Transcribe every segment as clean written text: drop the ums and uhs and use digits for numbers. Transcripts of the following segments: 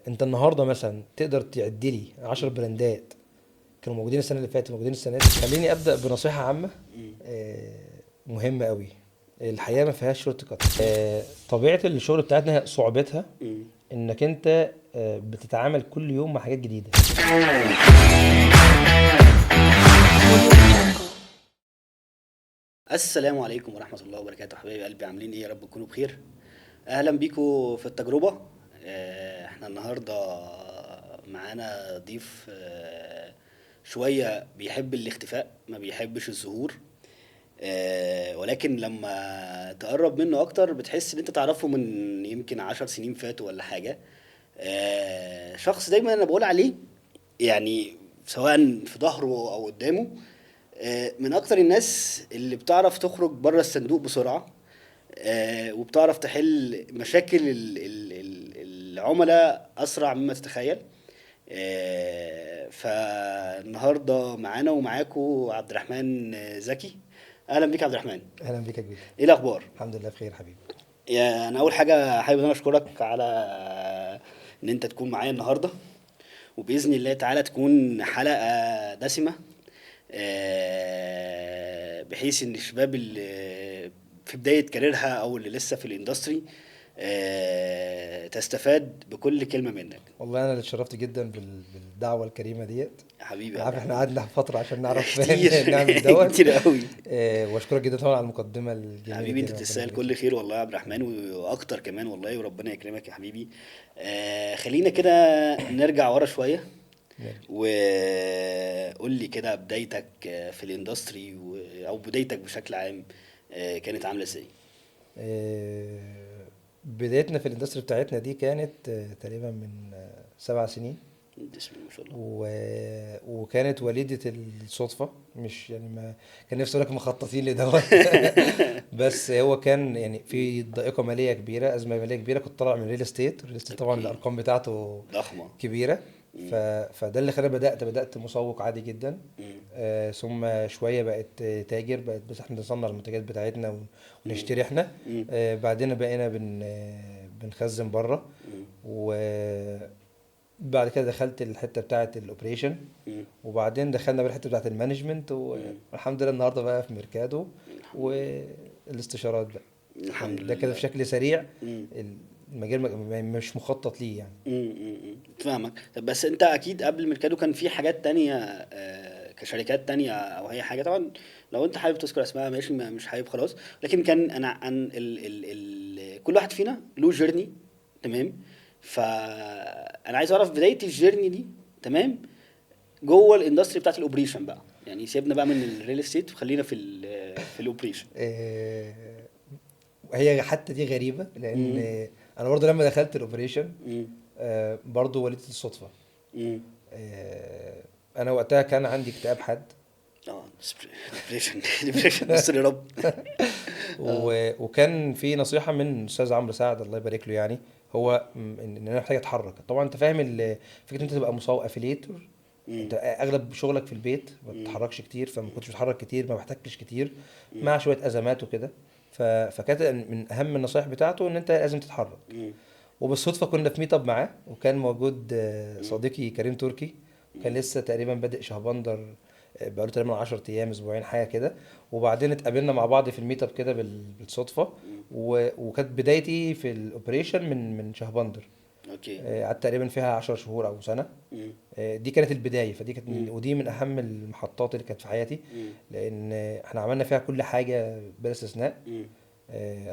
انت النهارده مثلا تقدر تعد لي 10 brandات كانوا موجودين السنة اللي فاتت موجودين السنة دي؟ خليني ابدا بنصيحة عامة مهمة قوي. الحياة ما فيهاش short cut. طبيعة الشغل بتاعتنا صعوبتها انك انت بتتعامل كل يوم مع حاجات جديدة. السلام عليكم ورحمة الله وبركاته حبايب قلبي، عاملين ايه؟ يا رب تكونوا بخير. اهلا بيكم في التجربة. احنا النهارده معانا ضيف شوية بيحب الاختفاء، ما بيحبش الظهور، ولكن لما تقرب منه اكتر بتحس ان انت تعرفه من يمكن 10 سنين فاتوا ولا حاجة. شخص دايما انا بقول عليه، يعني سواء في ظهره او قدامه، من اكتر الناس اللي بتعرف تخرج بره الصندوق بسرعة، وبتعرف تحل مشاكل العملاء اسرع مما تتخيل. فالنهارده معانا ومعاكو عبد الرحمن زكي. اهلا بيك يا عبد الرحمن. اهلا بيك يا كبير. ايه الاخبار؟ الحمد لله بخير حبيبي. انا اول حاجة حابب ان انا اشكرك على ان انت تكون معايا النهارده، وباذن الله تعالى تكون حلقة دسمة، بحيث ان الشباب اللي في بداية career ها او اللي لسه في ال industry تستفاد بكل كلمة منك. والله انا اللي اتشرفت جدا بالدعوة الكريمة ديت حبيبي. عارف احنا قعدنا فترة عشان نعرف نعمل دوت كتير قوي. واشكرك جدا طبعا على المقدمة الجميلة حبيبي. انت تستاهل كل خير والله يا عبد الرحمن، واكتر كمان والله، وربنا يكرمك يا حبيبي. خلينا كده نرجع ورا شوية، وقول لي كده بدايتك في ال industry او بدايتك بشكل عام كانت عامله ازاي؟ بدايتنا في ال industry بتاعتنا دي كانت تقريبا من 7 سنين. بسم الله ما شاء الله. وكانت وليدة الصدفة، مش يعني ما كان نفسي اقول لك مخططين لدوت بس هو كان يعني في ضائقة مالية كبيرة، أزمة مالية كبيرة. كنت طالع من real estate، ال real estate طبعا الأرقام بتاعته ضخمة كبيرة. فده اللي خلاني بدأت مسوق عادي جدا. ثم شوية بقت تاجر، بقت بس احنا نصنع المنتجات بتاعتنا ونشتري احنا. بعدين بقينا بنخزن بره، وبعد كده دخلت الحتة بتاعة ال operation، وبعدين دخلنا بالحتة بتاعة ال management، والحمد لله النهاردة بقى في ميركادو والاستشارات بقى. الحمد لله. ده كده بشكل سريع. المجال مش مخطط ليه يعني. فاهمك. طب بس انت اكيد قبل ميركادو كان في حاجات تانية، كشركات تانية او اي حاجة، طبعا لو انت حابب تذكر اسماء ماشي، مش حابب خلاص، لكن كان انا عن ال كل واحد فينا له journey، تمام؟ فانا عايز اعرف بداية ال journey دي، تمام، جوه ال industry بتاعت ال operation بقى، يعني سيبنا بقى من ال real estate وخلينا في ال operation. هي حتى دي غريبة، لان انا برضو لما دخلت ال operation برضو وليدة الصدفة. انا وقتها كان عندي اكتئاب حاد. depression بس يا رب. وكان في نصيحة من استاذ عمرو سعد الله يبارك له، يعني هو ان انا محتاج اتحرك. طبعا انت فاهم فكرة انت تبقى مسوق affiliator، انت اغلب شغلك في البيت، ما بتتحركش كتير، فما كنتش بتحرك كتير، ما بحتكش كتير، مع شوية ازمات وكده. فكانت من اهم النصائح بتاعته ان انت لازم تتحرك. وبالصدفه كنا في meet up معاه، وكان موجود صديقي كريم تركي، وكان لسه تقريبا بادئ شهبندر، بقاله تقريبا 10 ايام اسبوعين حاجة كده. وبعدين اتقابلنا مع بعض في ال meet up كده بالصدفة. وكانت بدايتي في ال operation من شهبندر. okay. قعدت تقريبا فيها 10 شهور او سنة. دي كانت البداية. فدي كانت ودي من اهم المحطات اللي كانت في حياتي، لان احنا عملنا فيها كل حاجة بلا استثناء،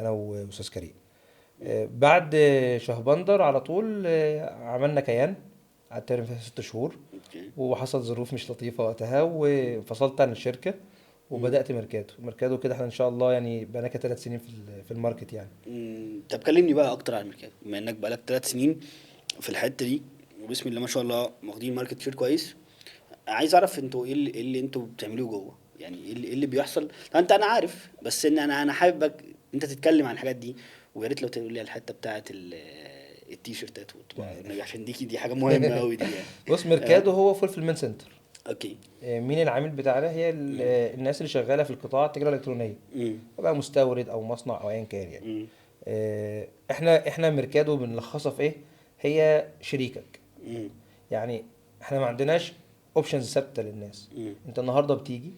انا واستاذ كريم. بعد شهبندر على طول عملنا كيان، قعدت تقريبا فيها 6 شهور. okay. وحصل ظروف مش لطيفة وقتها، وانفصلت عن الشركة وبدات ميركادو. ميركادو كده احنا ان شاء الله يعني بقى كده 3 سنين في ال market يعني. طب كلمني بقى اكتر عن ميركادو، بما انك بقالك 3 سنين في الحتة دي، وبسم الله ما شاء الله واخدين market share كويس. عايز اعرف انتوا ايه اللي انتوا بتعملوه جوه، يعني ايه اللي بيحصل. طب انت انا عارف، بس ان انا حاببك انت تتكلم عن الحاجات دي، ويا ريت لو تقول لي على الحتة بتاعه التيشيرتات والنبي، عشان دي حاجة مهمة قوي دي يعني. بص، ميركادو هو fulfillment center. okay. مين العميل بتاعنا؟ هي الناس اللي شغالة في القطاع التجارة الالكترونية، بقى مستورد او مصنع او ايا كان يعني. احنا ميركادو بنلخصها في ايه؟ هي شريكك. مم. يعني احنا ما عندناش options ثابتة للناس. مم. انت النهارده بتيجي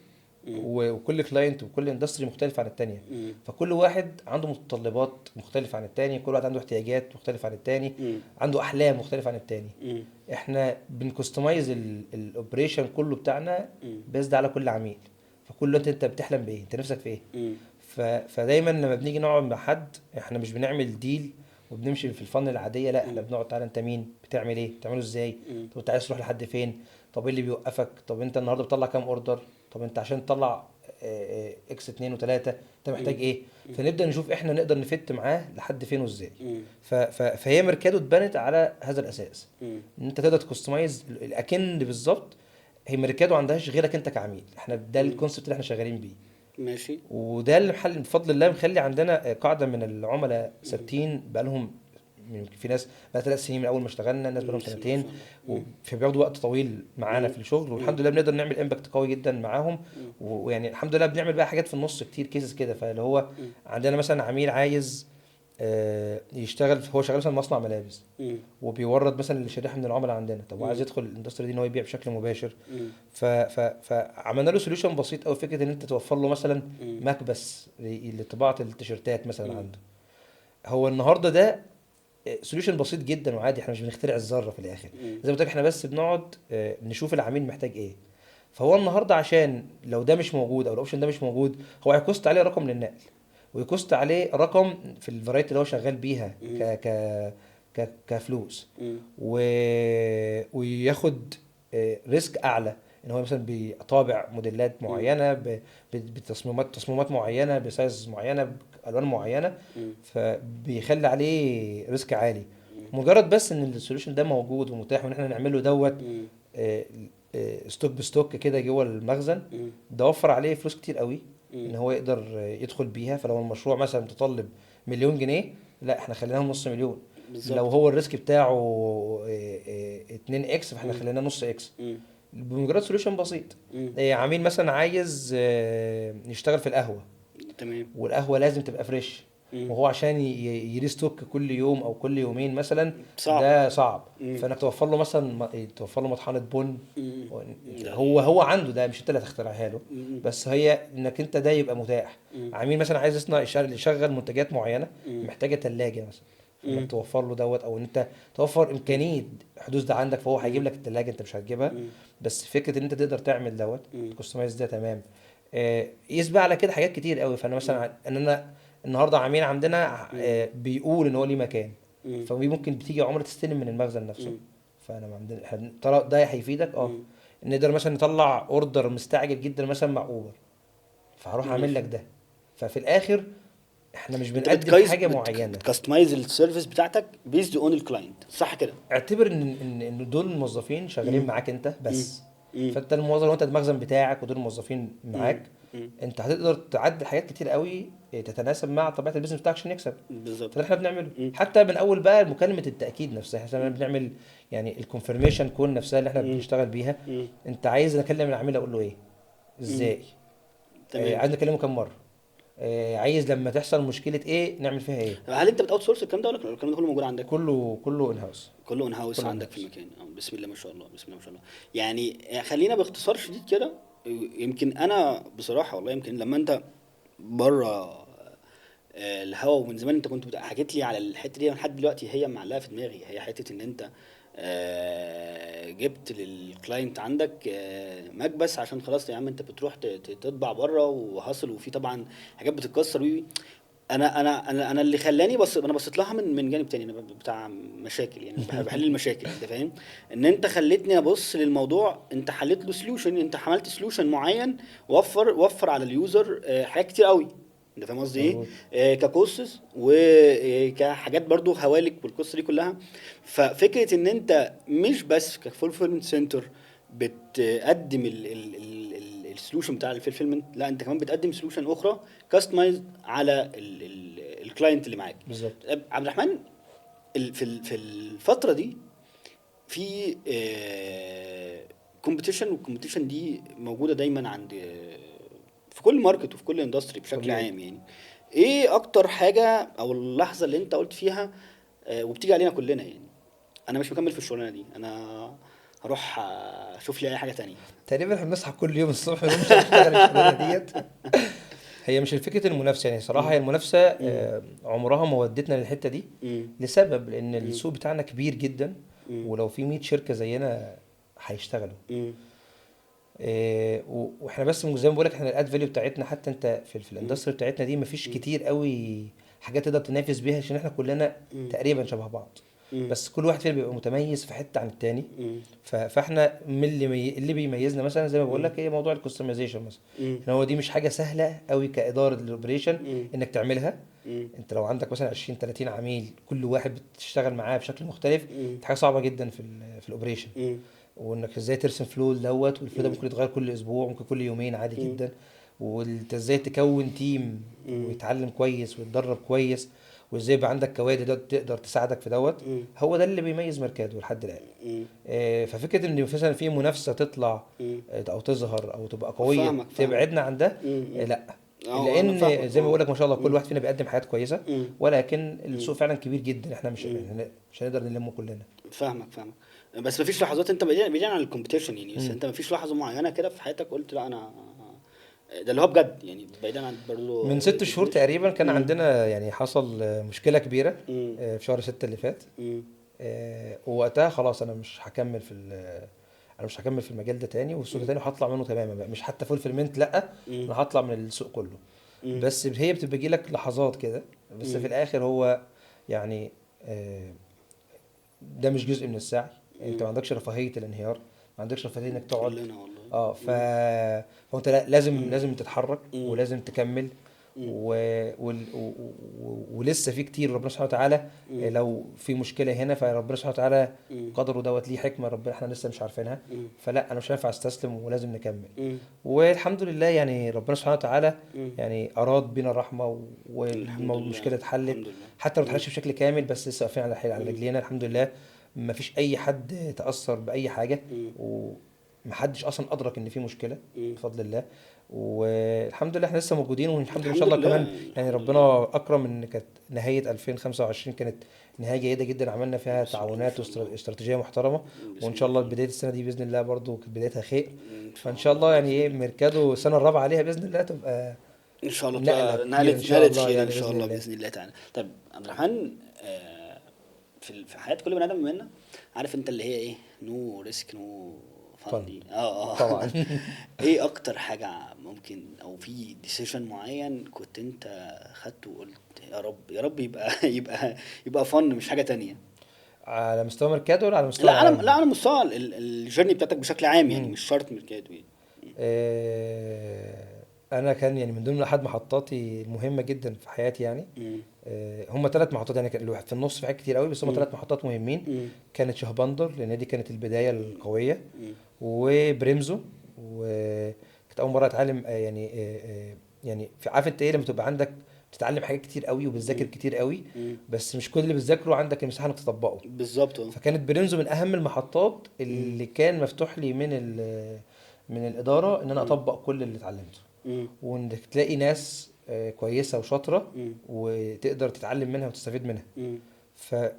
وكل client وكل industry مختلف عن التانية. مم. فكل واحد عنده متطلبات مختلفة عن التاني، كل واحد عنده احتياجات مختلفة عن التاني، مم. عنده احلام مختلفة عن التاني. مم. احنا بن customize ال operation كله بتاعنا مم. based على كل عميل. فكل انت بتحلم بايه، انت نفسك في ايه. مم. فدايما لما بنيجي نقعد مع حد احنا مش بنعمل deal وبنمشي في ال funnel العادية، لا احنا بنقعد تعالى انت مين، بتعمل ايه، بتعمله ازاي، مم. طب انت عايز تروح لحد فين، طب ايه اللي بيوقفك، طب انت النهارده بتطلع كام order، طب انت عشان تطلع X 2 و3 انت محتاج ايه. فنبدا نشوف احنا نقدر ن fit معاه لحد فين وازاي. مم. فهي ميركادو اتبنت على هذا الاساس، مم. ان انت تقدر ت customize الاكن بالظبط. هي ميركادو ما عندهاش غيرك انت كعميل، احنا ده ال concept اللي احنا شغالين بيه. ماشي. وده اللي محل بفضل الله مخلي عندنا قاعدة من العملاء ثابتين بقالهم، في ناس بقى 3 سنين من اول ما اشتغلنا، ناس بقالهم بسم الله سنتين، ما شاء الله. فبياخدوا وقت طويل معانا في الشغل، والحمد لله بنقدر نعمل impact قوي جدا معاهم. ويعني الحمد لله بنعمل بقى حاجات في النص كتير cases كده. فاللي هو عندنا مثلا عميل عايز يشتغل، هو شغال مثلا مصنع ملابس وبيورد مثلا لشريحه من العملاء عندنا، طب هو عايز يدخل ال industry دي ان هو يبيع بشكل مباشر. فعملنا له solution بسيط قوي، فكرة ان انت توفر له مثلا مكبس لطباعه التيشيرتات مثلا عنده. هو النهارده ده solution بسيط جدا وعادي، احنا مش بنخترع الذرة في الاخر. زي ما قلت لك احنا بس بنقعد نشوف العميل محتاج ايه. فهو النهارده عشان لو ده مش موجود او ال option ده مش موجود، هو هي cost عليه رقم للنقل، وي cost عليه رقم في ال variety اللي هو شغال بيها ك ك ك كفلوس، وياخد risk اعلى ان هو مثلا بيطابع موديلات معينة بتصميمات، تصميمات معينة، ب size معينة، بالوان معينة، فبيخلي عليه risk عالي. مجرد بس ان ال solution ده موجود ومتاح وان احنا نعمله دوت stock ب stock كده جوه المخزن، ده وفر عليه فلوس كتير قوي ان هو يقدر يدخل بيها. فلو المشروع مثلا متطلب 1,000,000 جنيه، لا احنا خليناه 500,000. لو هو ال risk بتاعه 2 X، فاحنا خليناه نص X. بمجرد solution بسيط. عميل مثلا عايز يشتغل في القهوة، والقهوة لازم تبقى fresh، وهو عشان ي restock كل يوم او كل يومين مثلا صعب. ده صعب. فانك توفر له مثلا توفر له مطحنه بن، هو عنده ده، مش انت اللي هتخترعها له، بس هي انك انت ده يبقى متاح. عميل مثلا عايز يصنع يشغل منتجات معينة، محتاجه ثلاجه مثلا، انك توفر له دوت، او ان انت توفر امكانية حدوث ده عندك، فهو هيجيب لك الثلاجة انت مش هتجيبها، بس فكرة ان انت تقدر تعمل دوت customize ده تمام. يسبق على كده حاجات كتير قوي. فانا مثلا ان انا النهارده عميل عندنا بيقول ان هو ليه مكان، فممكن بتيجي عمله تستلم من المخزن نفسه. فانا ما عندنا احنا ده هيفيدك. نقدر مثلا نطلع order مستعجل جدا مثلا مع اوبر، فهروح اعمل لك ده. ففي الاخر احنا مش انت بنقدم حاجة معينة، بت customize ال service بتاعتك based on ال client، صح كده؟ اعتبر ان دول الموظفين شغالين معاك انت بس. فانت الموظف وانت المخزن بتاعك ودول الموظفين معاك، انت هتقدر تعدل حاجات كتير قوي تتناسب مع طبيعة ال business بتاعك عشان يكسب. فده احنا بنعمله. حتى من اول بقى مكالمة التاكيد نفسها، احنا بنعمل يعني ال confirmation call نفسها اللي احنا بنشتغل بيها. انت عايز اكلم العميل اقول له ايه، ازاي، عايز نكلمه كم مرة، عايز لما تحصل مشكلة ايه نعمل فيها ايه. طب هل انت بت outsource الكلام ده ولا الكلام ده كله موجود عندك؟ كله in house. كله in house كله عندك in في المكان. بسم الله ما شاء الله، بسم الله ما شاء الله. يعني خلينا باختصار شديد كده، يمكن انا بصراحة والله يمكن لما انت بره الهوا ومن زمان انت كنت حكيت لي على الحتة دي، لحد دلوقتي هي معلقه في دماغي، هي حتة ان انت جبت لل client عندك مكبس عشان خلاص يا عم انت بتروح تطبع بره وحصل، وفي طبعا حاجات بتتكسر. وي انا انا انا انا اللي خلاني بص، انا بصيت لها من جانب تاني، انا بتاع مشاكل يعني، بحل المشاكل، انت فاهم؟ ان انت خليتني ابص للموضوع، انت حليت له solution، انت عملت solution معين وفر على ال user حاجات كتير قوي، انت فاهم قصدي ايه؟ ك costs وكحاجات برضو هوالك والقصه دي كلها. ففكره ان انت مش بس ك fulfillment center بتقدم ال solution بتاع ال fulfillment، لا انت كمان بتقدم solution اخرى customized على ال client اللي معاك. عبد الرحمن، في الفترة دي في competition، وال competition دي موجودة دايما في كل market وفي كل industry بشكل عام. ايه اكتر حاجة او اللحظة اللي انت قلت فيها، وبتيجي علينا كلنا، انا مش مكمل في الشغلانة دي، انا هروح اشوف لي اي حاجة تانية؟ تقريبا احنا بنصحى كل يوم الصبح ونمشي نشتغل الشغلانة ديت. هي مش الفكرة المنافسة يعني، صراحة هي المنافسة عمرها ما ودتنا للحتة دي، لسبب لان السوق بتاعنا كبير جدا، ولو في 100 شركة زينا هيشتغلوا. واحنا بس زي ما بقول لك، احنا ال add value بتاعتنا حتى انت في ال industry بتاعتنا دي مفيش كتير قوي حاجات تقدر تنافس بيها، عشان احنا كلنا تقريبا شبه بعض، بس كل واحد فينا بيبقى متميز في حتة عن التاني. فاحنا من اللي بيميزنا مثلا زي ما بقول لك ايه، موضوع ال customization مثلا، ان هو دي مش حاجة سهلة قوي كادارة ال operation انك تعملها. انت لو عندك مثلا 20 30 عميل كل واحد بتشتغل معاه بشكل مختلف، دي حاجة صعبة جدا في ال operation، وانك ازاي ترسم flow دوت، وال flow ده ممكن يتغير كل اسبوع، ممكن كل يومين عادي جدا. وانت ازاي تكون team ويتعلم كويس ويتدرب كويس، وازاي يبقى عندك كوادر ده تقدر تساعدك في دوت. هو ده اللي بيميز ميركادو لحد الان. ففكره ان مثلا في منافسه تطلع او تظهر او تبقى قوية فاهمك، فاهمك. تبعدنا عن ده، لا، أنا لان فاهمك. زي ما بقول لك ما شاء الله كل واحد فينا بيقدم حاجات كويسة، ولكن السوق فعلا كبير جدا، احنا مش هنقدر نلمه كلنا. فاهمك فاهمك. بس مفيش لحظات انت بعيدا عن ال competition يعني، بس انت مفيش لحظة معينة كده في حياتك قلت لا انا ده اللي هو بجد يعني، بعيدا عن برضه؟ من 6 شهور تقريبا كان عندنا يعني حصل مشكلة كبيرة في شهر 6 اللي فات. ووقتها خلاص انا مش هكمل في المجال ده تاني والسوق ده تاني، وهطلع منه تماما بقى، مش حتى fulfillment، لا، انا هطلع من السوق كله. بس هي بتبقى لك لحظات كده، بس في الاخر هو يعني ده مش جزء من السعي. انت ما عندكش رفاهية الانهيار، ما عندكش رفاهية انك تقعد. كلنا والله. اه فانت لا، لازم تتحرك ولازم تكمل ولسه في كتير. ربنا سبحانه وتعالى لو في مشكلة هنا فربنا سبحانه وتعالى قدره دوت ليه حكمه ربنا احنا لسه مش عارفينها. فلا، انا مش هينفع استسلم ولازم نكمل. والحمد لله يعني ربنا سبحانه وتعالى يعني اراد بينا الرحمة الحمد لله. والمشكلة اتحلت. الحمد لله. حتى لو ما اتحلتش بشكل كامل، بس لسه واقفين على حيل على رجلينا الحمد لله، ما فيش اي حد تاثر باي حاجة، ومحدش اصلا ادرك ان في مشكلة بفضل الله. والحمد لله احنا لسه موجودين، والحمد لله ان شاء الحمد الله لله. كمان يعني ربنا اكرم ان كانت نهاية 2025 كانت نهاية جيدة جدا، عملنا فيها بسم الله ما تعاونات شاء الله. واستراتيجيه محترمه، بسم وان شاء الله الله. بداية السنة دي باذن الله برضو كانت بدايتها خير. ان شاء فان شاء الله. الله يعني ايه، ميركادو السنة الرابعة عليها باذن الله تبقى ان شاء الله نقله تبقى كبيرة نقلة ان شاء نقلة الله خير ان يعني شاء باذن الله الله. باذن الله تعالى. طيب عبد الرحمن، في حياة كل بني ادم منا، عارف انت اللي هي ايه، no risk no fun fun دي طبعا. ايه اكتر حاجة ممكن او في decision معين كنت انت خدته وقلت يا رب يا رب يبقى fun مش حاجة تانية؟ على مستوى ميركادو ولا على مستوى لا، على العالم؟ لا، على مستوى ال journey بتاعتك بشكل عام يعني، مش شرط ميركادو يعني. انا كان يعني من ضمن احد محطاتي المهمة جدا في حياتي يعني هم ثلاث محطات يعني، كان الواحد في النص في حاجات كتير قوي، بس هم ثلاث محطات مهمين. كانت شهبندر لان دي كانت البداية القويه، وبريمزو، وكانت اول مرة اتعلم يعني يعني عارف انت ايه لما تبقى عندك بتتعلم حاجات كتير قوي وبتذاكر كتير قوي، بس مش كل اللي بتذاكره عندك المساحة انك تطبقه. بالظبط. فكانت بريمزو من اهم المحطات اللي كان مفتوح لي من الادارة ان انا اطبق كل اللي اتعلمته، وانك تلاقي ناس كويسة وشاطره وتقدر تتعلم منها وتستفيد منها.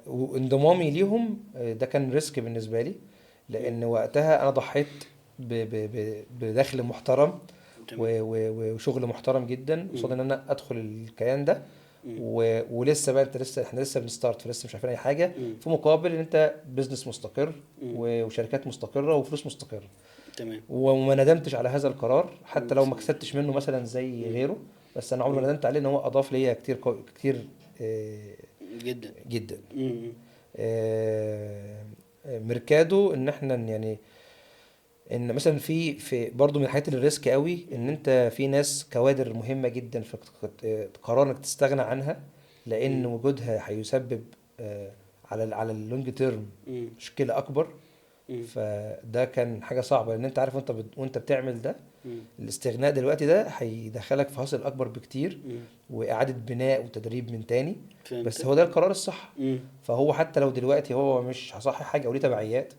وانضمامي ليهم ده كان risk بالنسبة لي، لان وقتها انا ضحيت بدخل محترم وشغل محترم جدا قصاد ان انا ادخل الكيان ده، ولسه بقى انت لسه احنا لسه بن start، فلسه مش عارفين اي حاجه، في مقابل ان انت business مستقر وشركات مستقره وفلوس مستقره. وما ندمتش على هذا القرار حتى لو ما كسبتش منه مثلا زي غيره، بس انا عمري ما ندمت عليه ان هو اضاف ليا كتير كتير جدا. جدا. ميركادو ان احنا يعني ان مثلا في برضه من الحاجات اللي ال risk قوي ان انت في ناس كوادر مهمة جدا في قرار انك تستغنى عنها، لان وجودها هيسبب على ال long term مشكلة اكبر. فده كان حاجة صعبه، لان انت عارف وانت بتعمل ده الاستغناء دلوقتي ده هيدخلك في hassle اكبر بكتير واعاده بناء وتدريب من تاني، بس هو ده القرار الصح. فهو حتى لو دلوقتي هو مش هصح حاجة وليه تبعيات،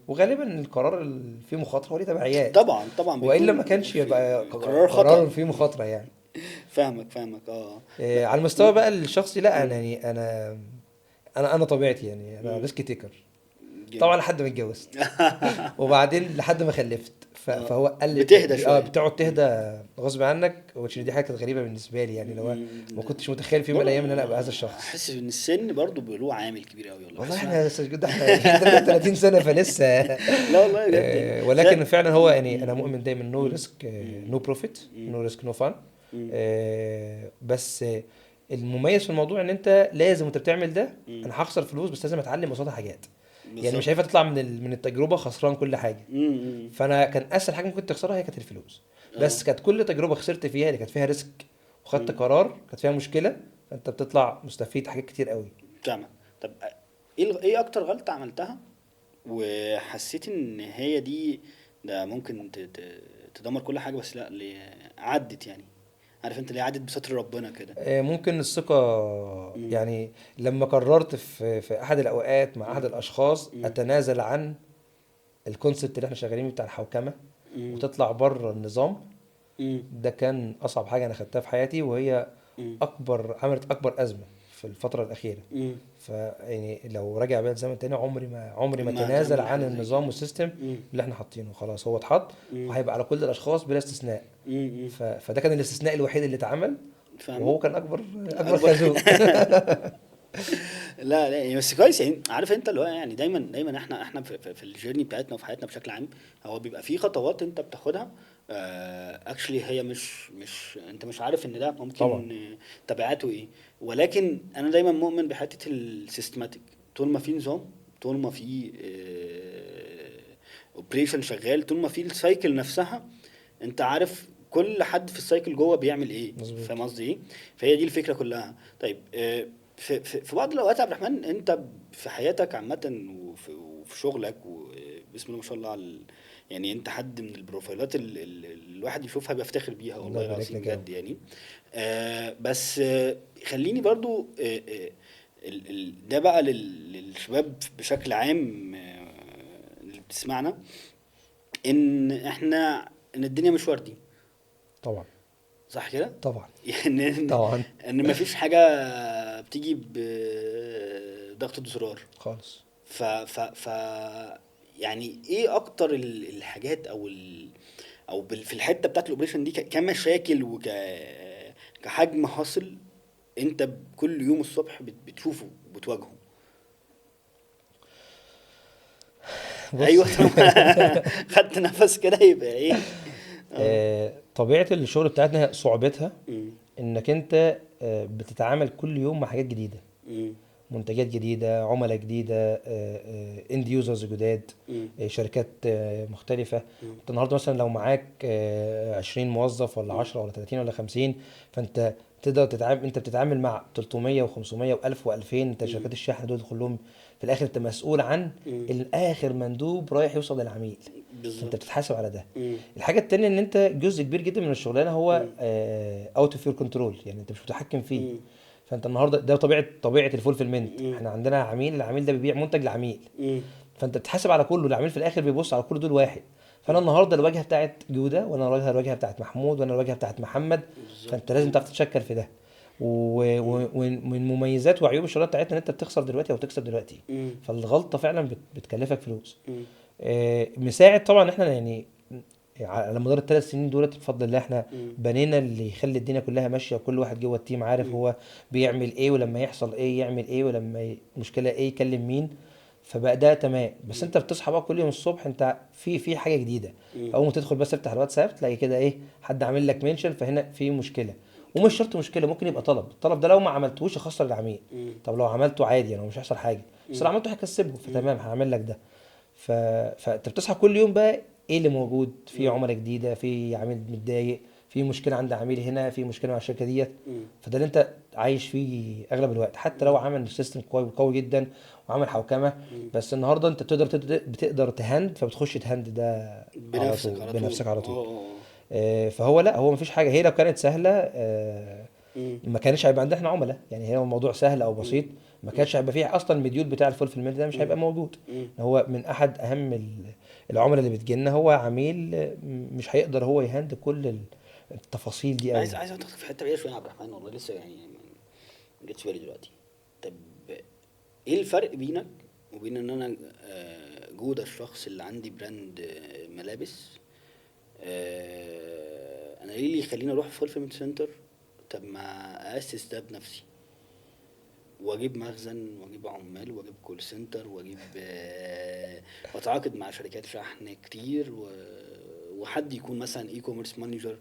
وغالبا القرار اللي فيه مخاطره وليه تبعيات. طبعا طبعا. والا بيكون ما كانش في يبقى قرار خطأ. قرار فيه مخاطره يعني. فاهمك فاهمك. على المستوى بقى الشخصي، لا، انا يعني انا طبيعتي يعني انا risk taker. طبعا لحد ما اتجوزت وبعدين لحد ما خلفت، فهو قال بتهدى شوية. بتقعد تهدى غصب عنك، which دي حاجة كانت غريبة بالنسبة لي يعني، لو ما كنتش متخيل في يوم من الايام ان انا ابقى هذا الشخص. احس ان السن برضه له عامل كبير قوي. والله احنا يا استاذ جود احنا 30 سنة فلسه. لا والله بجد. ولكن فعلا هو يعني انا مؤمن دايما no risk no profit، no risk no fun. بس المميز في الموضوع ان انت لازم وانت بتعمل ده، انا هخسر فلوس بس لازم اتعلم قصادها حاجات. يعني مش هينفع تطلع من التجربة خسران كل حاجة. فانا كان اسهل حاجة ممكن تخسرها هي كانت الفلوس. بس كانت كل تجربه خسرت فيها اللي كانت فيها risk وخدت قرار كانت فيها مشكلة، فانت بتطلع مستفيد حاجات كتير قوي. تمام. طب ايه اكتر غلطه عملتها وحسيت ان هي دي ده ممكن تدمر كل حاجة، بس لا اللي عدت يعني، عارف انت اللي عدت بستر ربنا كده؟ ممكن الثقة. يعني لما قررت في احد الاوقات مع احد الاشخاص اتنازل عن ال concept اللي احنا شغالين بتاع الحوكمة وتطلع بره النظام، ده كان اصعب حاجة انا خدتها في حياتي، وهي اكبر عملت اكبر ازمة في الفترة الاخيرة. فيعني لو رجع بيا الزمن تاني عمري ما تنازل عن النظام وال system اللي احنا حاطينه. خلاص هو اتحط وهيبقى على كل الاشخاص بلا استثناء. فده كان الاستثناء الوحيد اللي اتعمل، وهو كان اكبر خازوق. لا لا بس كويس يعني، عارف انت اللي هو يعني دايما احنا في ال journey بتاعتنا وفي حياتنا بشكل عام، هو بيبقى في خطوات انت بتاخدها actually هي مش انت مش عارف ان ده ممكن تبعاته ايه، ولكن انا دايما مؤمن بحته ال systematic. طول ما في نظام، طول ما في operation شغال، طول ما في ال cycle نفسها، انت عارف كل حد في ال cycle جوه بيعمل ايه. فاهم قصدي ايه؟ فهي دي الفكرة كلها. طيب في بعض الاوقات يا عبد الرحمن، انت في حياتك عامة وفي شغلك، وبسم الله ما شاء الله على يعني انت حد من ال profileات اللي الواحد يشوفها بيفتخر بيها والله العظيم بجد يعني. بس خليني برضو ده بقى للشباب بشكل عام اللي بتسمعنا، ان احنا ان الدنيا مش وردي طبعا. صح كده؟ طبعا. يعني طبعا ان مفيش حاجة بتيجي بضغطة زرار خالص. ف ف ف يعني ايه اكتر الحاجات او او في الحتة بتاعت ال operation دي كمشاكل وكحجم حاصل انت كل يوم الصبح بتشوفه وبتواجهه؟ ايوه. خدت نفس كده يبقى ايه؟ طبيعة الشغل بتاعتنا صعوبتها انك انت بتتعامل كل يوم مع حاجات جديدة، منتجات جديدة، عملاء جديدة، end users جداد، شركات مختلفة. انت النهارده مثلا لو معاك 20 موظف ولا 10 ولا 30 ولا 50، فانت تقدر تتعامل، انت بتتعامل مع 300 و500 و1000 و2000. انت شركات الشحن دول كلهم في الاخر انت مسؤول عن الاخر مندوب رايح يوصل للعميل، انت بتتحاسب على ده. الحاجة الثانية ان انت جزء كبير جدا من الشغلانة هو out of your control، يعني انت مش متحكم فيه. فانت النهارده ده طبيعة ال fulfillment. احنا عندنا عميل، العميل ده بيبيع منتج لعميل، فانت بتحاسب على كله. العميل في الاخر بيبص على كل دول واحد. فانا النهارده الواجهة بتاعت جوده، وانا الواجهة بتاعت محمود، وانا الواجهة بتاعت محمد. فانت لازم تعرف تتشكل في ده. ومن مميزات وعيوب الشغلانة بتاعتنا ان انت بتخسر دلوقتي او تكسب دلوقتي. فالغلطه فعلا بتكلفك فلوس. مساعد طبعا احنا يعني على مدار ال3 سنين دولت بفضل الله احنا بنينا اللي يخلي الدنيا كلها ماشية، وكل واحد جوه ال team عارف هو بيعمل ايه، ولما يحصل ايه يعمل ايه، ولما مشكلة ايه يكلم مين. فبقى ده تمام. بس انت بتصحى بقى كل يوم الصبح انت في حاجة جديدة. اول ما تدخل بس تفتح الواتساب تلاقي كده ايه، حد عامل لك mention، فهنا في مشكلة. ومش شرط مشكلة، ممكن يبقى طلب. الطلب ده لو ما عملتهوش يخسر العميل. طب لو عملته عادي يعني مش هيحصل حاجة، بس لو عملته هيكسبه، فتمام هعمل لك ده. فانت بتصحى كل يوم بقى ايه اللي موجود، في عملاء جديدة، في عميل متضايق، في مشكلة عند عميل هنا، في مشكلة مع الشركة ديت. فده اللي انت عايش فيه اغلب الوقت، حتى لو عمل system قوي جدا وعمل حوكمة. بس النهارده انت بتقدر ت handle، فبتخش ت handle ده بنفسك على طول. فهو لا، هو مفيش حاجة. هي لو كانت سهلة ما كانش هيبقى عندنا احنا عملاء يعني. هي الموضوع سهل او بسيط ما كانش هيبقى فيه اصلا ال module بتاع ال fulfillment ده مش هيبقى موجود. هو من احد اهم العملاء اللي بتجيلنا هو عميل مش هيقدر هو ي handle كل التفاصيل دي. عايز ادخل في حتة بعيدة شوية يا عبد الرحمن، والله لسه يعني ما جتش بالي دلوقتي. طب ايه الفرق بينك وبين ان انا جوده الشخص اللي عندي brand ملابس، انا ليه اللي يخليني اروح fulfillment center؟ طب ما اسس ده بنفسي واجيب مخزن واجيب عمال واجيب call center واجيب واتعاقد مع شركات شحن كتير وحد يكون مثلا e-commerce manager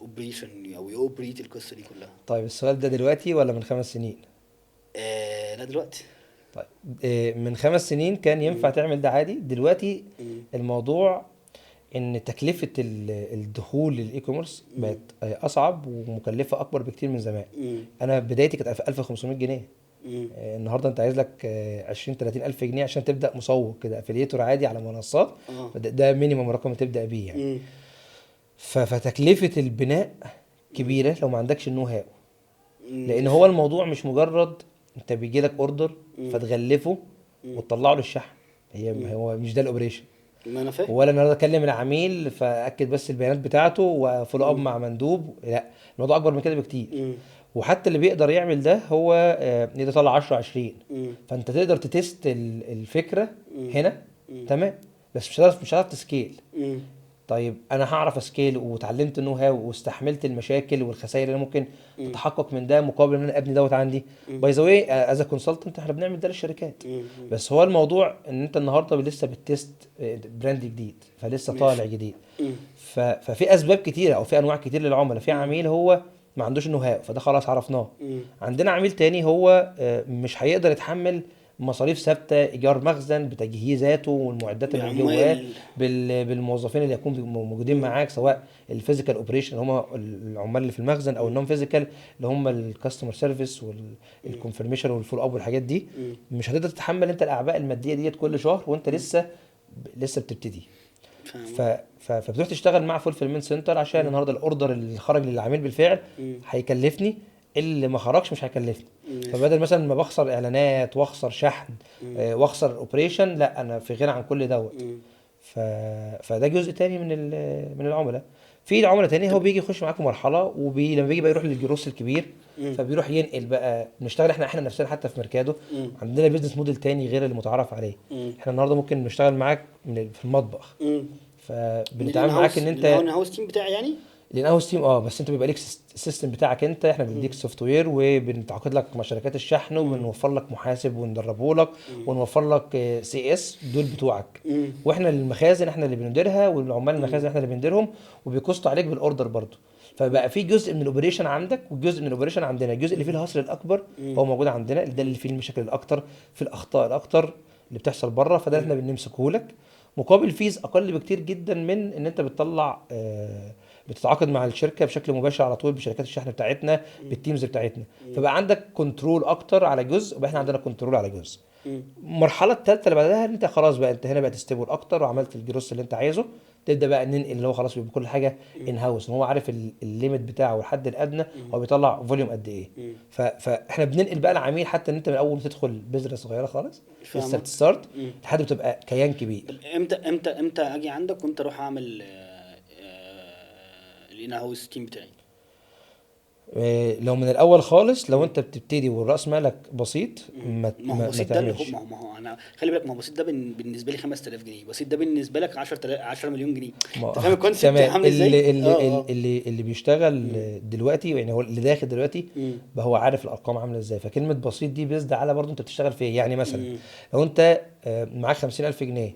operation او ي operate القصة دي كلها. طيب السؤال ده دلوقتي ولا من 5 سنين؟ لا دلوقتي. طيب من 5 سنين كان ينفع تعمل ده عادي. دلوقتي الموضوع ان تكلفة الدخول لل e-commerce بقت اصعب ومكلفه اكبر بكتير من زمان. انا بدايتي كانت 1500 جنيه. النهارده انت عايز لك 20 30 الف جنيه عشان تبدا مسوق كده affiliator عادي على منصات. ده minimum رقم تبدا بيه يعني. فتكلفه البناء كبيرة لو ما عندكش ال know how، لان هو الموضوع مش مجرد انت بيجي لك order فتغلفه وتطلعه للشحن، هي هو مش ده ال operation. ما انا فاهم. ولا النهارده اكلم العميل فاكد بس البيانات بتاعته و follow up مع مندوب، لا الموضوع اكبر من كده بكتير. وحتى اللي بيقدر يعمل ده هو يقدر يطلع 10 20. فانت تقدر ت test الفكرة هنا تمام، بس مش هتعرف ت scale. طيب انا هعرف ا scale وتعلمت ال know how واستحملت المشاكل والخسائر اللي ممكن تتحقق من ده مقابل ان انا ابني دوت عندي. by the way as consultant احنا بنعمل ده للشركات. بس هو الموضوع ان انت النهارده لسه بت test brand جديد، فلسه طالع جديد. ففي اسباب كتيرة او في انواع كتير للعملاء. في عميل هو ما عندوش know how فده خلاص عرفناه. عندنا عميل تاني هو مش هيقدر يتحمل مصاريف ثابتة، ايجار مخزن بتجهيزاته والمعدات اللي جواه بالموظفين اللي يكونوا موجودين معاك، سواء ال physical operation اللي هم العمال اللي في المخزن او ال non physical اللي هم ال customer service وال confirmation وال follow up والحاجات دي. مش هتقدر تتحمل انت الاعباء المادية ديت كل شهر وانت لسه بتبتدي. فبتروح تشتغل مع fulfillment center عشان النهارده ال order اللي خرج للعميل بالفعل هيكلفني، اللي ما خرجش مش هيكلفني. فبدل مثلا ما بخسر اعلانات واخسر شحن واخسر operation، لا انا في غنى عن كل دوت. فده جزء تاني من العملاء. في عملاء تاني هو بيجي يخش معاكم مرحلة، لما بيجي بقى يروح للجروس الكبير فبيروح ينقل بقى. بنشتغل احنا نفسنا حتى في ميركادو عندنا business model تاني غير اللي متعارف عليه. احنا النهارده ممكن نشتغل معاك في المطبخ، فبنتعامل معاك ان انت ال in-house team بتاعي يعني ال in-house team. بس انت بيبقى ليك ال system بتاعك انت، احنا بنديك software وبنتعاقد لك مع شركات الشحن وبنوفر لك محاسب وندربه لك ونوفر لك CS دول بتوعك. واحنا المخازن احنا اللي بنديرها، والعمال المخازن احنا اللي بنديرهم، وبي cost وا عليك بال order برضو. فبقى في جزء من ال operation عندك وجزء من ال operation عندنا. الجزء اللي فيه ال hassle الاكبر هو موجود عندنا، ده اللي فيه المشاكل الاكتر، في الاخطاء الاكتر اللي بتحصل بره، فده احنا بنمسكه لك مقابل fees اقل بكتير جدا من ان انت بتطلع بتتعاقد مع الشركة بشكل مباشر على طول بشركات الشحن بتاعتنا بال teams بتاعتنا. فبقى عندك control اكتر على جزء، وبقى احنا عندنا control على جزء. المرحلة الثالثة اللي بعدها انت خلاص بقى انت هنا بقى stable اكتر وعملت الجروس اللي انت عايزه، تبدا بقى ننقل اللي هو خلاص بيبقى كل حاجة in house، هو عارف ال limit بتاعه والحد الادنى هو بيطلع volume قد ايه. فاحنا بننقل بقى العميل حتى ان انت من اول ما تدخل بذرة صغيرة خالص لسه بت start لحد ما تبقى كيان كبير. امتى امتى اجي عندك وامتى اروح اعمل ال in-house team بتاعي؟ لو من الاول خالص، لو انت بتبتدي والراس مالك بسيط ما هو بسيط ده ما هو انا خلي بالك، ما هو بسيط ده بالنسبة لي 5000 جنيه، بسيط ده بالنسبة لك 10 مليون جنيه. انت فاهم ال concept عامل ازاي؟ اللي بيشتغل دلوقتي يعني هو اللي داخل دلوقتي بقى هو عارف الارقام عامله ازاي. فكلمه بسيط دي based على برضه انت بتشتغل في ايه. يعني مثلا لو انت معاك 50000 جنيه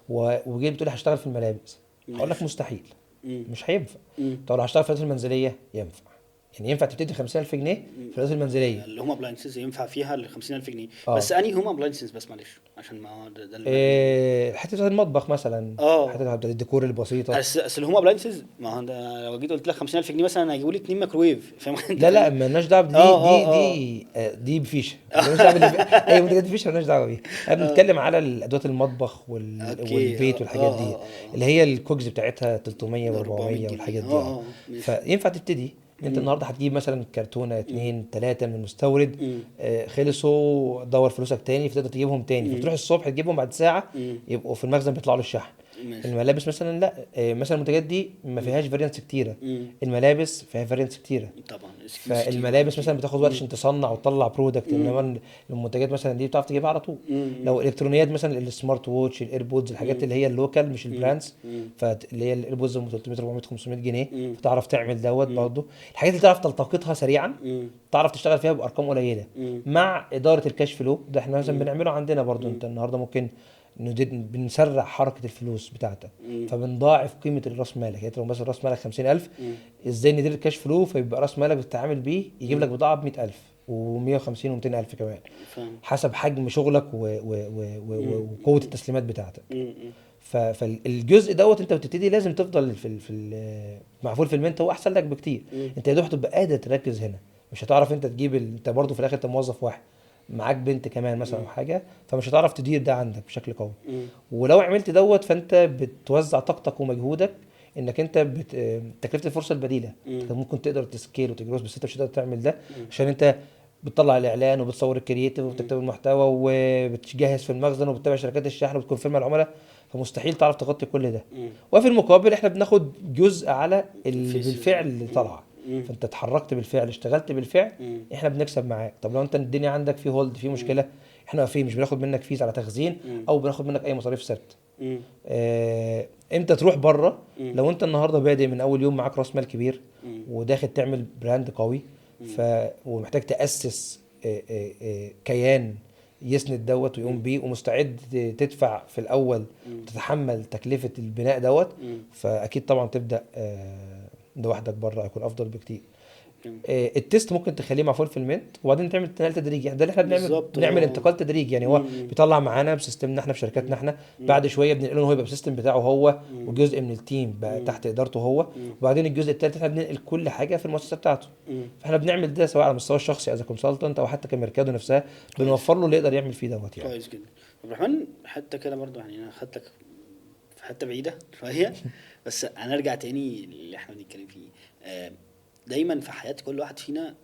وجيت بتقول هشتغل في الملابس، هقول لك مستحيل، مش هينفع. طب لو هشتغل في الادوات المنزلية ينفع، يعني ينفع تبتدي 50000 جنيه في الادوات المنزلية اللي home appliances ينفع فيها ال 50000 جنيه. بس انهي home appliances بس معلش عشان ما ده حتة بتاعت المطبخ مثلا، حتة بتاعت الديكور البسيطة. اصل ال home appliances ما هو ده لو جيت قلت لك 50000 جنيه مثلا هيجيبوا لي 2 مايكرويف، فاهم؟ لا لا مالناش دعوه دي دي دي بفيشه، مالناش دعوه اي منتجات بفيشه مالناش دعوه بيها. احنا بنتكلم على الادوات المطبخ والبيت والحاجات دي اللي هي ال COGS بتاعتها 300 و400 والحاجات دي. فينفع تبتدي انت النهارده هتجيب مثلا كرتونة 2 3 من المستورد، خلصوا دور فلوسك تاني فتقدر تجيبهم تاني. فتروح الصبح تجيبهم بعد ساعة يبقوا في المخزن بيطلعوا للشحن. ماشي. الملابس مثلا لا، مثلا المنتجات دي ما فيهاش variants كتيرة. الملابس فيها variants كتيرة. طبعا. فالملابس مثلا بتاخد وقت عشان تصنع وتطلع product، انما المنتجات مثلا دي بتعرف تجيبها على طول. لو الكترونيات مثلا ال smart watch، ال AirPods، الحاجات اللي هي ال local مش ال brands، فاللي هي ال AirPods ام 300 400 500 جنيه، فتعرف تعمل دوت برضه. الحاجات اللي تعرف تلتقطها سريعا، تعرف تشتغل فيها بارقام قليله مع ادارة ال cash flow. ده احنا مثلا بنعمله عندنا برضه. انت النهارده ممكن بنسرع حركة الفلوس بتاعتك، فبنضاعف قيمة الراس مالك. يعني لو مثلا راس مالك 50,000، ازاي ندير ال cash flow فيبقى راس مالك بتتعامل بيه يجيب لك بضاعة ب 100,000 و150 و200,000 كمان، حسب حجم شغلك وقوه التسليمات بتاعتك. فالجزء دوت انت بتبتدي لازم تفضل في مع fulfillment، هو احسن لك بكتير. انت يا دوب هتبقى قادر تركز هنا، مش هتعرف انت تجيب انت برضه في الاخر انت موظف واحد معاك بنت كمان مثلا او حاجة، فمش هتعرف تدير ده عندك بشكل قوي. ولو عملت دوت فانت بتوزع طاقتك ومجهودك انك انت تكلفة الفرصة البديلة. انت ممكن تقدر ت scale وت grow، بس انت مش هتقدر تعمل ده عشان انت بتطلع الاعلان وبتصور ال creative وبتكتب المحتوى وبتجهز في المخزن وبتتابع شركات الشحن وبت confirm مع العملاء، فمستحيل تعرف تغطي كل ده. وفي المقابل احنا بناخد جزء على اللي بالفعل اللي طلع، فانت اتحركت بالفعل، اشتغلت بالفعل، احنا بنكسب معاك. طب لو انت الدنيا عندك في hold، في مشكلة، احنا واقفين، مش بناخد منك fees على تخزين او بناخد منك اي مصاريف ثابتة. امتى تروح بره؟ لو انت النهارده بادئ من اول يوم معاك راس مال كبير وداخل تعمل brand قوي، ومحتاج تاسس كيان يسند دوت ويقوم بيه، ومستعد تدفع في الاول وتتحمل تكلفة البناء دوت، فاكيد طبعا تبدا لوحدك بره هيكون افضل بكتير. ال test ممكن تخليه مع fulfillment وبعدين تعمل انتقال تدريجي. ده اللي احنا بنعمل انتقال تدريجي. يعني هو بيطلع معانا ب system نا احنا في شركاتنا احنا، بعد شوية بننقله هو يبقى ب system بتاعه هو، وجزء من ال team بقى تحت ادارته هو، وبعدين الجزء الثالث احنا بننقل كل حاجة في المؤسسة بتاعته. فاحنا بنعمل ده سواء على المستوى الشخصي as consultant او حتى كميركادو نفسها، بنوفر له اللي يقدر يعمل فيه دوت يعني. كويس جدا. عبد الرحمن، حتى كده برضه يعني انا خدتك في حتة بعيدة شوية، بس هنرجع تاني اللي احنا بنتكلم فيه. دايما في حياة كل واحد فينا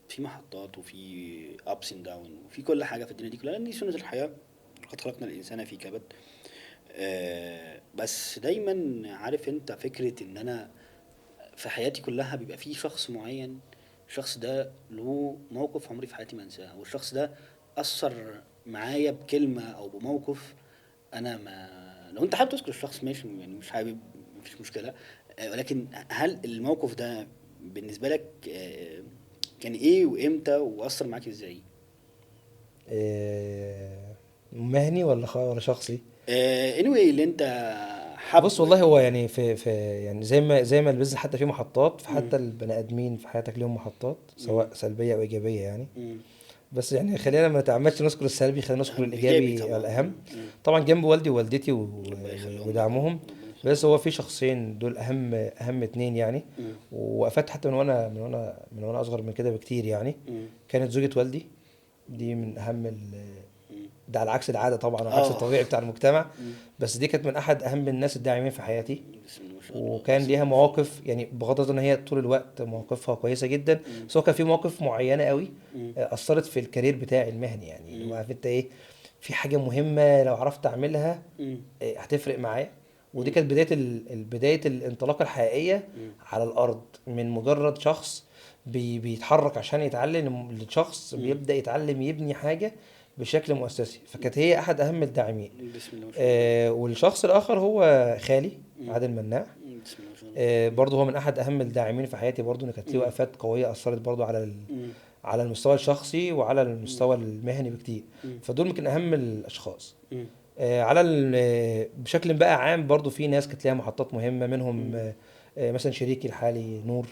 في محطات وفي ups and down وفي كل حاجة في الدنيا دي كلها، لان دي سنة الحياة، قد خلقنا الانسان في كبد. بس دايما عارف انت فكرة ان انا في حياتي كلها بيبقى في شخص معين، الشخص ده له موقف عمري في حياتي ما انساه، والشخص ده اثر معايا بكلمه او بموقف. انا ما لو انت حابب تذكر الشخص ماشي، يعني مش حابب مفيش مشكلة، ولكن هل الموقف ده بالنسبة لك كان ايه وامتى واثر معاك ازاي؟ مهني ولا شخصي؟ anyway اللي انت حابب. بص والله هو يعني في يعني زي ما ال business حتى فيه محطات، فحتى البني ادمين في حياتك ليهم محطات، سواء سلبية او ايجابية يعني. بس يعني خلينا ما نتعمدش نذكر السلبي، خلينا نذكر الايجابي الاهم. طبعا جنب والدي ووالدتي ودعمهم، بس هو في شخصين دول اهم اتنين يعني، وقفت حتى من وانا اصغر من كده بكتير يعني. كانت زوجة والدي دي من اهم ده على عكس العادة طبعا، على عكس الطبيعي بتاع المجتمع، بس دي كانت من احد اهم الناس الداعمين في حياتي، وكان ليها مواقف يعني بغض النظر ان هي طول الوقت مواقفها كويسة جدا، بس هو كان في مواقف معينة قوي اثرت في ال career بتاعي المهني يعني. عارف انت ايه، في حاجة مهمة لو عرفت اعملها هتفرق معايا، ودي كانت بداية الانطلاقة الحقيقية على الارض، من مجرد شخص بيتحرك عشان يتعلم لشخص بيبدا يتعلم يبني حاجة بشكل مؤسسي. فكانت هي احد اهم الداعمين. بسم الله ما شاء الله. والشخص الاخر هو خالي عادل مناع. بسم الله ما شاء الله. برضه هو من احد اهم الداعمين في حياتي برضه، ان كانت ليه وقفات قوية اثرت برضه على على المستوى الشخصي وعلى المستوى المهني بكتير. فدول يمكن اهم الاشخاص. على بشكل بقى عام برضو في ناس كانت ليها محطات مهمة، منهم مثلا شريكي الحالي نور،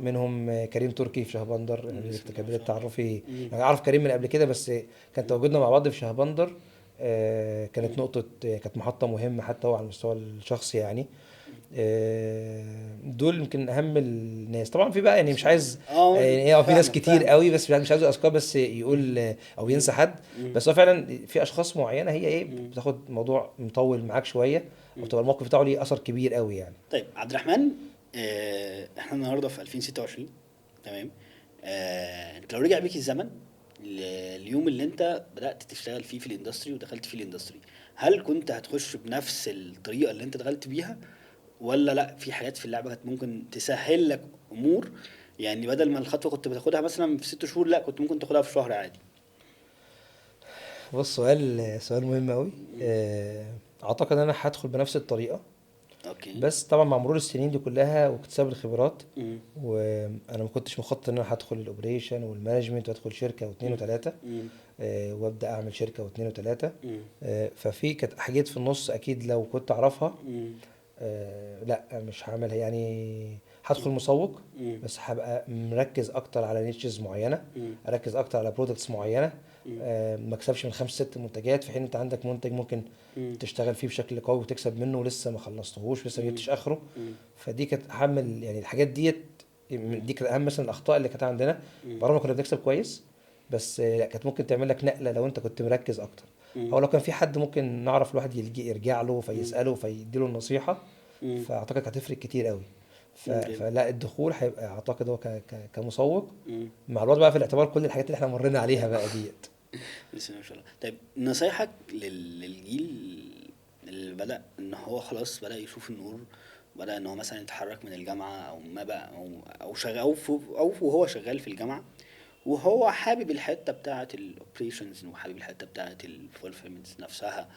منهم كريم تركي في شهبندر. يعني كان بداية تعرفي، يعني اعرف كريم من قبل كده، بس كان تواجدنا مع بعض في شهبندر كانت نقطة، كانت محطة مهمة حتى هو على المستوى الشخصي يعني. دول يمكن اهم الناس. طبعا في بقى يعني مش عايز يعني في ناس كتير قوي، بس مش عايز اذكر بس يقول او ينسى حد، بس هو فعلا في اشخاص معينة هي ايه بتاخد موضوع مطول معاك شوية، او تبقى الموقف بتاعه ليه اثر كبير قوي يعني. طيب عبد الرحمن، احنا النهارده في 2026 تمام. انت لو رجع بيك الزمن اليوم اللي انت بدات تشتغل فيه في ال industry ودخلت فيه ال industry، هل كنت هتخش بنفس الطريقة اللي انت دخلت بيها، ولا لا في حاجات في اللعبة كانت ممكن تسهل لك امور؟ يعني بدل ما الخطوة كنت بتاخدها مثلا في 6 شهور، لا كنت ممكن تاخدها في شهر عادي. بص، سؤال مهم قوي. اعتقد ان انا هدخل بنفس الطريقه. بس طبعا مع مرور السنين دي كلها واكتساب الخبرات، وانا ما كنتش مخطط ان انا هدخل ال operation وال management وادخل شركة واثنين وثلاثة، وابدا اعمل شركة واثنين وثلاثة. ففي كانت حاجات في النص اكيد لو كنت اعرفها، لا مش هعملها. يعني هدخل مسوق، بس هبقى مركز اكتر على niches معينة، اركز اكتر على products معينة، ما اكسبش من 5 6 منتجات، في حين انت عندك منتج ممكن تشتغل فيه بشكل قوي وتكسب منه ولسه ما خلصتهوش، لسه ما جبتش اخره. فدي كانت اهم، يعني الحاجات ديت دي كانت اهم مثلا الاخطاء اللي كانت عندنا. برغم كنا بنكسب كويس، بس لا كانت ممكن تعمل لك نقله لو انت كنت مركز اكتر، او لو كان في حد ممكن نعرف الواحد يرجع له فيساله فيديله النصيحة، فاعتقد هتفرق كتير قوي. فلا الدخول هيبقى اعتقد هو كمسوق مع الوضع بقى في الاعتبار كل الحاجات اللي احنا مرينا عليها بقى ديت. بسم الله ما شاء الله. طيب نصايحك للجيل اللي بدأ ان هو خلاص بدأ يشوف النور، بدأ ان هو مثلا يتحرك من الجامعة او ما بقى او شغال او وهو شغال في الجامعة وهو حابب الحتة بتاعة ال operations وحابب الحتة بتاعة ال fulfillments نفسها،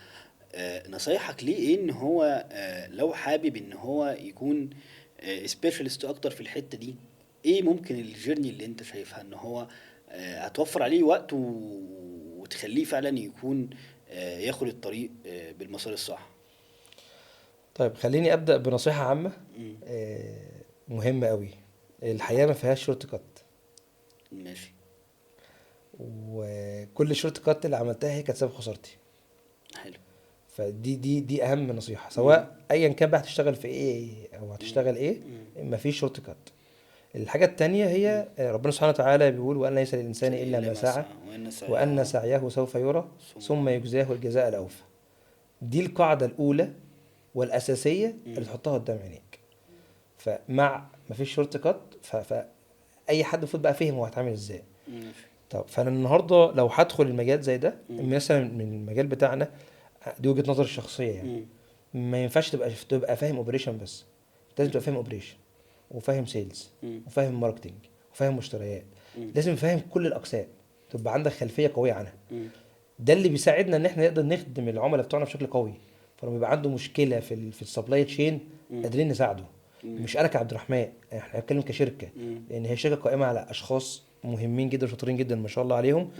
نصايحك ليه ايه ان هو لو حابب ان هو يكون specialist اكتر في الحتة دي، ايه ممكن ال journey اللي انت شايفها ان هو هتوفر عليه وقت وتخليه فعلا يكون ياخد الطريق بالمسار الصح؟ طيب خليني ابدا بنصيحة عامة مهمة قوي. الحياة ما فيهاش shortcut. ماشي. وكل shortcut اللي عملتها هي كانت سبب خسارتي. حلو. فدي دي دي اهم نصيحة، سواء ايا كان بقى هتشتغل في ايه او هتشتغل ايه، مفيش shortcut. الحاجة التانية هي ربنا سبحانه وتعالى بيقول وان ليس للانسان الا ما سعى وان سعيه سوف يرى ثم يجزاه الجزاء الاوفى. دي القاعدة الاولى والاساسيه اللي تحطها قدام عينيك. فمع مفيش shortcut، فاي حد المفروض بقى فهم هو هيتعامل ازاي. طب فانا النهارده لو هدخل المجال زي ده مثلا من المجال بتاعنا، دي وجهه نظري الشخصية يعني، ما ينفعش تبقى فاهم operation بس، لازم تبقى فاهم operation وفاهم sales وفاهم marketing وفاهم مشتريات، لازم فاهم كل الاقسام، تبقى عندك خلفية قوية عنها. ده اللي بيساعدنا ان احنا نقدر نخدم العملاء بتوعنا بشكل قوي. فلما بيبقى عنده مشكلة في ال supply chain قادرين نساعده. مش انا كعبد الرحمن، احنا بنتكلم كشركة، لان هي شركة قائمة على اشخاص مهمين جدا وشاطرين جدا ما شاء الله عليهم.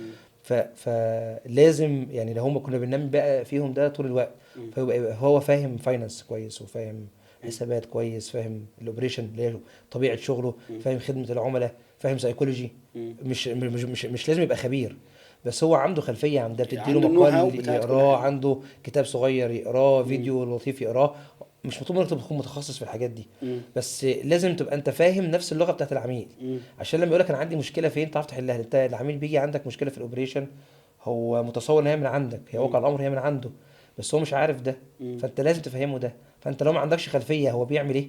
فلازم يعني لو هم كنا بننمي بقى فيهم ده طول الوقت، فيبقى هو فاهم finance كويس وفاهم حسابات كويس، فاهم ال operation اللي هي طبيعة شغله، فاهم خدمة العملاء، فاهم سايكولوجي. مش مش مش, مش لازم يبقى خبير، بس هو عنده خلفية عن ده، بتديله مقال يقراه، عنده كتاب صغير يقراه، فيديو لطيف يقراه. مش مطلوب منك تكون متخصص في الحاجات دي، بس لازم تبقى انت فاهم نفس اللغة بتاعت العميل، عشان لما يقول لك انا عندي مشكلة فين تعرف تحلها. انت العميل بيجي عندك مشكلة في ال operation، هو متصور ان هي من عندك، هي واقع الامر هي من عنده، بس هو مش عارف ده، فانت لازم تفهمه ده. فانت لو ما عندكش خلفية هو بيعمل ايه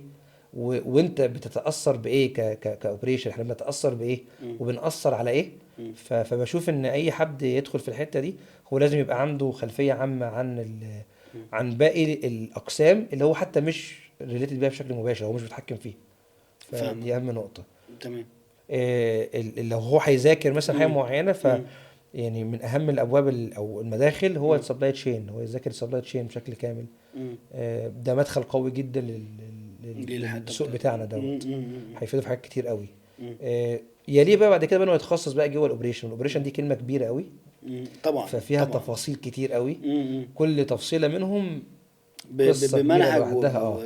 وانت بتتاثر بايه ك operation، احنا بنتاثر بايه وبنأثر على ايه. فبشوف ان اي حد يدخل في الحتة دي هو لازم يبقى عنده خلفية عامة عن عن باقي الاقسام اللي هو حتى مش related بيها بشكل مباشر، هو مش بيتحكم فيه. فدي اهم نقطة. تمام. لو هو هيذاكر مثلا حاجة معينة، ف يعني من اهم الابواب او المداخل هو ال supply chain، هو يذاكر ال supply chain بشكل كامل. ده مدخل قوي جدا للسوق بتاعنا دوت، هيفيده في حاجات كتير قوي. يليه بقى بعد كده بقى انه يتخصص بقى جوه ال operation. ال operation دي كلمة كبيرة قوي طبعا، ففيها طبعا تفاصيل كتير قوي. كل تفصيله منهم بمنهج لوحدها.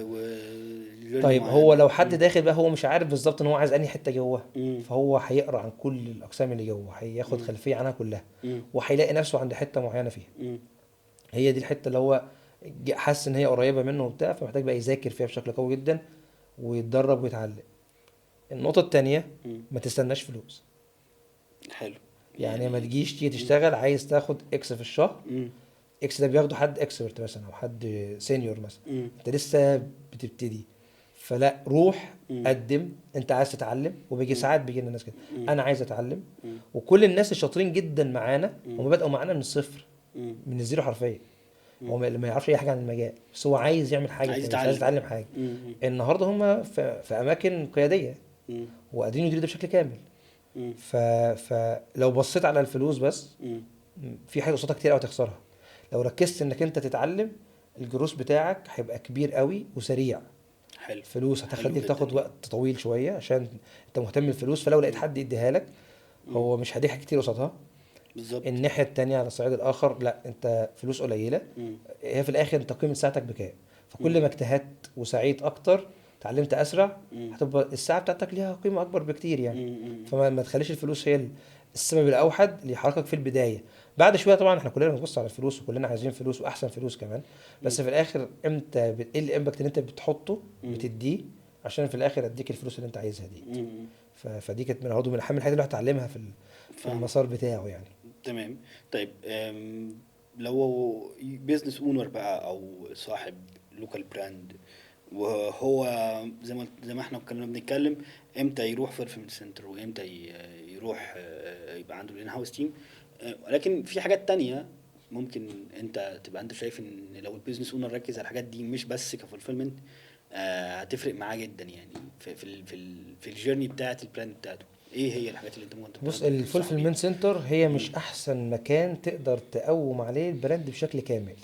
طيب هو لو حد داخل بقى هو مش عارف بالظبط ان هو عايز انهي حتة جوه، فهو هيقرا عن كل الاقسام اللي جوه، هياخد خلفية عنها كلها، وهيلاقي نفسه عند حتة معينة فيها. هي دي الحتة اللي هو حاسس ان هي قريبه منه وبتاع، فمحتاج بقى يذاكر فيها بشكل قوي جدا ويتدرب ويتعلم. النقطة الثانية، ما تستناش فلوس. حلو. يعني ما تجيش تيجي تشتغل عايز تاخد X في الشهر. X ده بياخده حد expert مثلا او حد senior مثلا، انت لسه بتبتدي، فلا روح قدم، انت عايز تتعلم. وبيجي ساعات بيجي لنا ناس كده، انا عايز اتعلم. وكل الناس الشاطرين جدا معانا هم بدأوا معانا من الصفر، من ال zero حرفيا. هو ما يعرفش اي حاجة عن المجال، بس هو عايز يعمل حاجه، عايز تانية، مش عايز يتعلم. يتعلم حاجه. مم. النهارده هم في اماكن قيادية مم. وقادرين يديروا ده بشكل كامل. مم. فلو بصيت على الفلوس بس، مم. في حاجة قصادها كتير قوي تخسرها. لو ركزت انك انت تتعلم، الجروس بتاعك هيبقى كبير قوي وسريع. حلو. فلوس حلو هتخليك جدا. تاخد وقت طويل شوية عشان انت مهتم بالفلوس، فلو لقيت حد يديها لك هو مش هيديك كتير قصادها. بالظبط. الناحية التانية على الصعيد الاخر، لا انت فلوس قليله، مم. هي في الاخر انت قيمة ساعتك بكام، فكل ما اجتهدت وسعيت اكتر، اتعلمت اسرع، هتبقى الساعة بتاعتك ليها قيمة اكبر بكتير يعني. مم. فما ما تخليش الفلوس هي السبب الاوحد اللي يحركك في البداية. بعد شوية طبعا احنا كلنا بنبص على الفلوس وكلنا عايزين فلوس واحسن فلوس كمان، بس في الاخر امتى ايه ال impact اللي انت بتحطه بتديه عشان في الاخر اديك الفلوس اللي انت عايزها دي. مم. فدي كانت من برضه من اهم الحاجات اللي الواحد اتعلمها في فاهم. المسار بتاعه يعني. تمام. طيب، لو business owner بقى او صاحب local brand، وهو زي ما احنا كنا بنتكلم امتى يروح fulfillment center وامتى يروح يبقى عنده ال in-house team، ولكن في حاجات تانية ممكن انت تبقى انت شايف ان لو ال business owner ركز على الحاجات دي مش بس ك fulfillment، هتفرق معاه جدا يعني في ال journey بتاعت ال brand بتاعته. ايه هي الحاجات اللي انت ممكن بص، تنصح بيها؟ ال fulfillment center هي مش احسن مكان تقدر تقوم عليه ال brand بشكل كامل.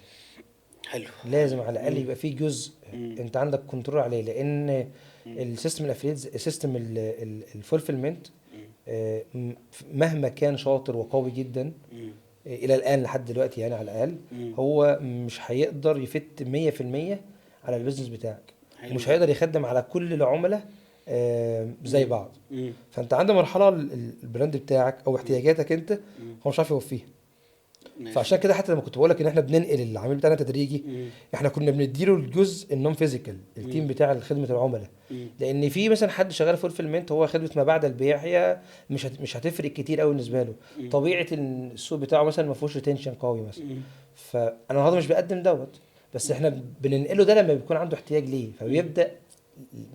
حلو. لازم على الاقل يبقى فيه جزء انت عندك control عليه، لان ال system ال affiliates، system ال fulfillment مهما كان شاطر وقوي جدا الى الان لحد دلوقتي يعني على الاقل، هو مش هيقدر ي fit 100% على ال business بتاعك. ومش هيقدر يخدم على كل العملاء زي بعض. فانت عند مرحلة ال brand بتاعك او احتياجاتك انت هو مش عارف يوفيها. فعشان كده حتى لما كنت بقول لك ان احنا بننقل العميل بتاعنا تدريجي، احنا كنا بنديله الجزء ال non-physical، ال team بتاع خدمة العملاء، لان في مثلا حد شغال fulfillment هو خدمة ما بعد البيع هي مش هتفرق كتير قوي بالنسبة له. طبيعة السوق بتاعه مثلا ما فيهوش retention قوي مثلا. فانا النهارده مش بقدم دوت، بس احنا بننقله ده لما بيكون عنده احتياج ليه، فبيبدا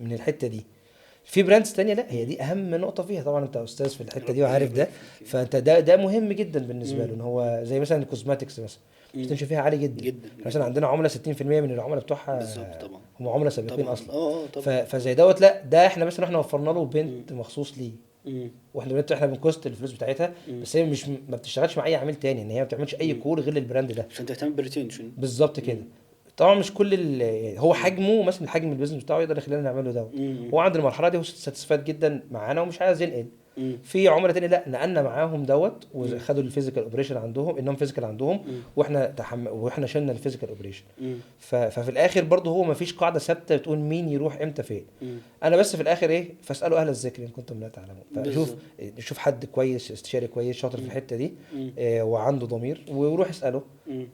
من الحتة دي. في brands تانية لا، هي دي اهم نقطة فيها. طبعا انت استاذ في الحتة دي وعارف ده، فانت ده مهم جدا بالنسبة له ان هو زي مثلا ال cosmetics مثلا ال retention فيها عالي جدا. جدا. مثلا عندنا عملاء 60% من العملاء بتوعها بالظبط طبعا. هم عملاء سابقين اصلا. اه طبعا. فزي دوت لا، ده احنا مثلا احنا وفرنا له بنت مخصوص ليه، واحنا بنت احنا بن cost الفلوس بتاعتها، بس هي مش ما بتشتغلش مع اي عميل تاني، ان هي ما بتعملش اي call غير لل brand ده. عشان تهتم بال retention. بالظبط كده. طبعا مش كل هو حجمه مثلا حجم ال business بتاعه يقدر يخلينا نعمله دوت. هو عند المرحلة دي هو satisfied جدا معانا ومش عايز ينقل. في عملاء تاني لا، نقلنا معاهم دوت وخدوا ال physical operation عندهم، ال non-physical عندهم، واحنا شلنا ال physical operation. ففي الاخر برضه هو ما فيش قاعدة ثابتة بتقول مين يروح امتى فين. انا بس في الاخر ايه، فاسالوا اهل الذكر ان كنتم لا تعلمون. فشوف شوف حد كويس، استشاري كويس شاطر في الحتة دي، وعنده ضمير، وروح اساله.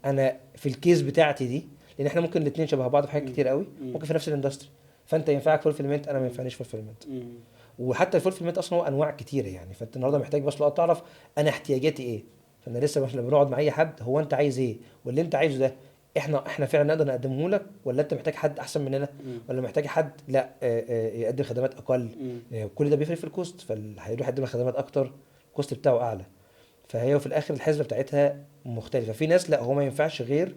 انا في ال case بتاعتي دي، لان احنا ممكن الاثنين شبه بعض في حاجات كتير قوي، ممكن في نفس ال industry، فانت ينفعك fulfillment، انا ما ينفعنيش fulfillment. وحتى ال fulfillment اصلا هو انواع كتيرة يعني، فانت النهارده محتاج بس لو تعرف انا احتياجاتي ايه. فانا لسه احنا بنقعد مع اي حد، هو انت عايز ايه، واللي انت عايزه ده احنا فعلا نقدر نقدمه لك، ولا انت محتاج حد احسن مننا، ولا محتاج حد لا يقدم خدمات اقل. كل ده بيفرق في ال cost، فاللي هيروح يقدم خدمات اكتر ال cost بتاعه اعلى. فهي في الاخر الحسبة بتاعتها مختلفة. في ناس لا، هو ما ينفعش غير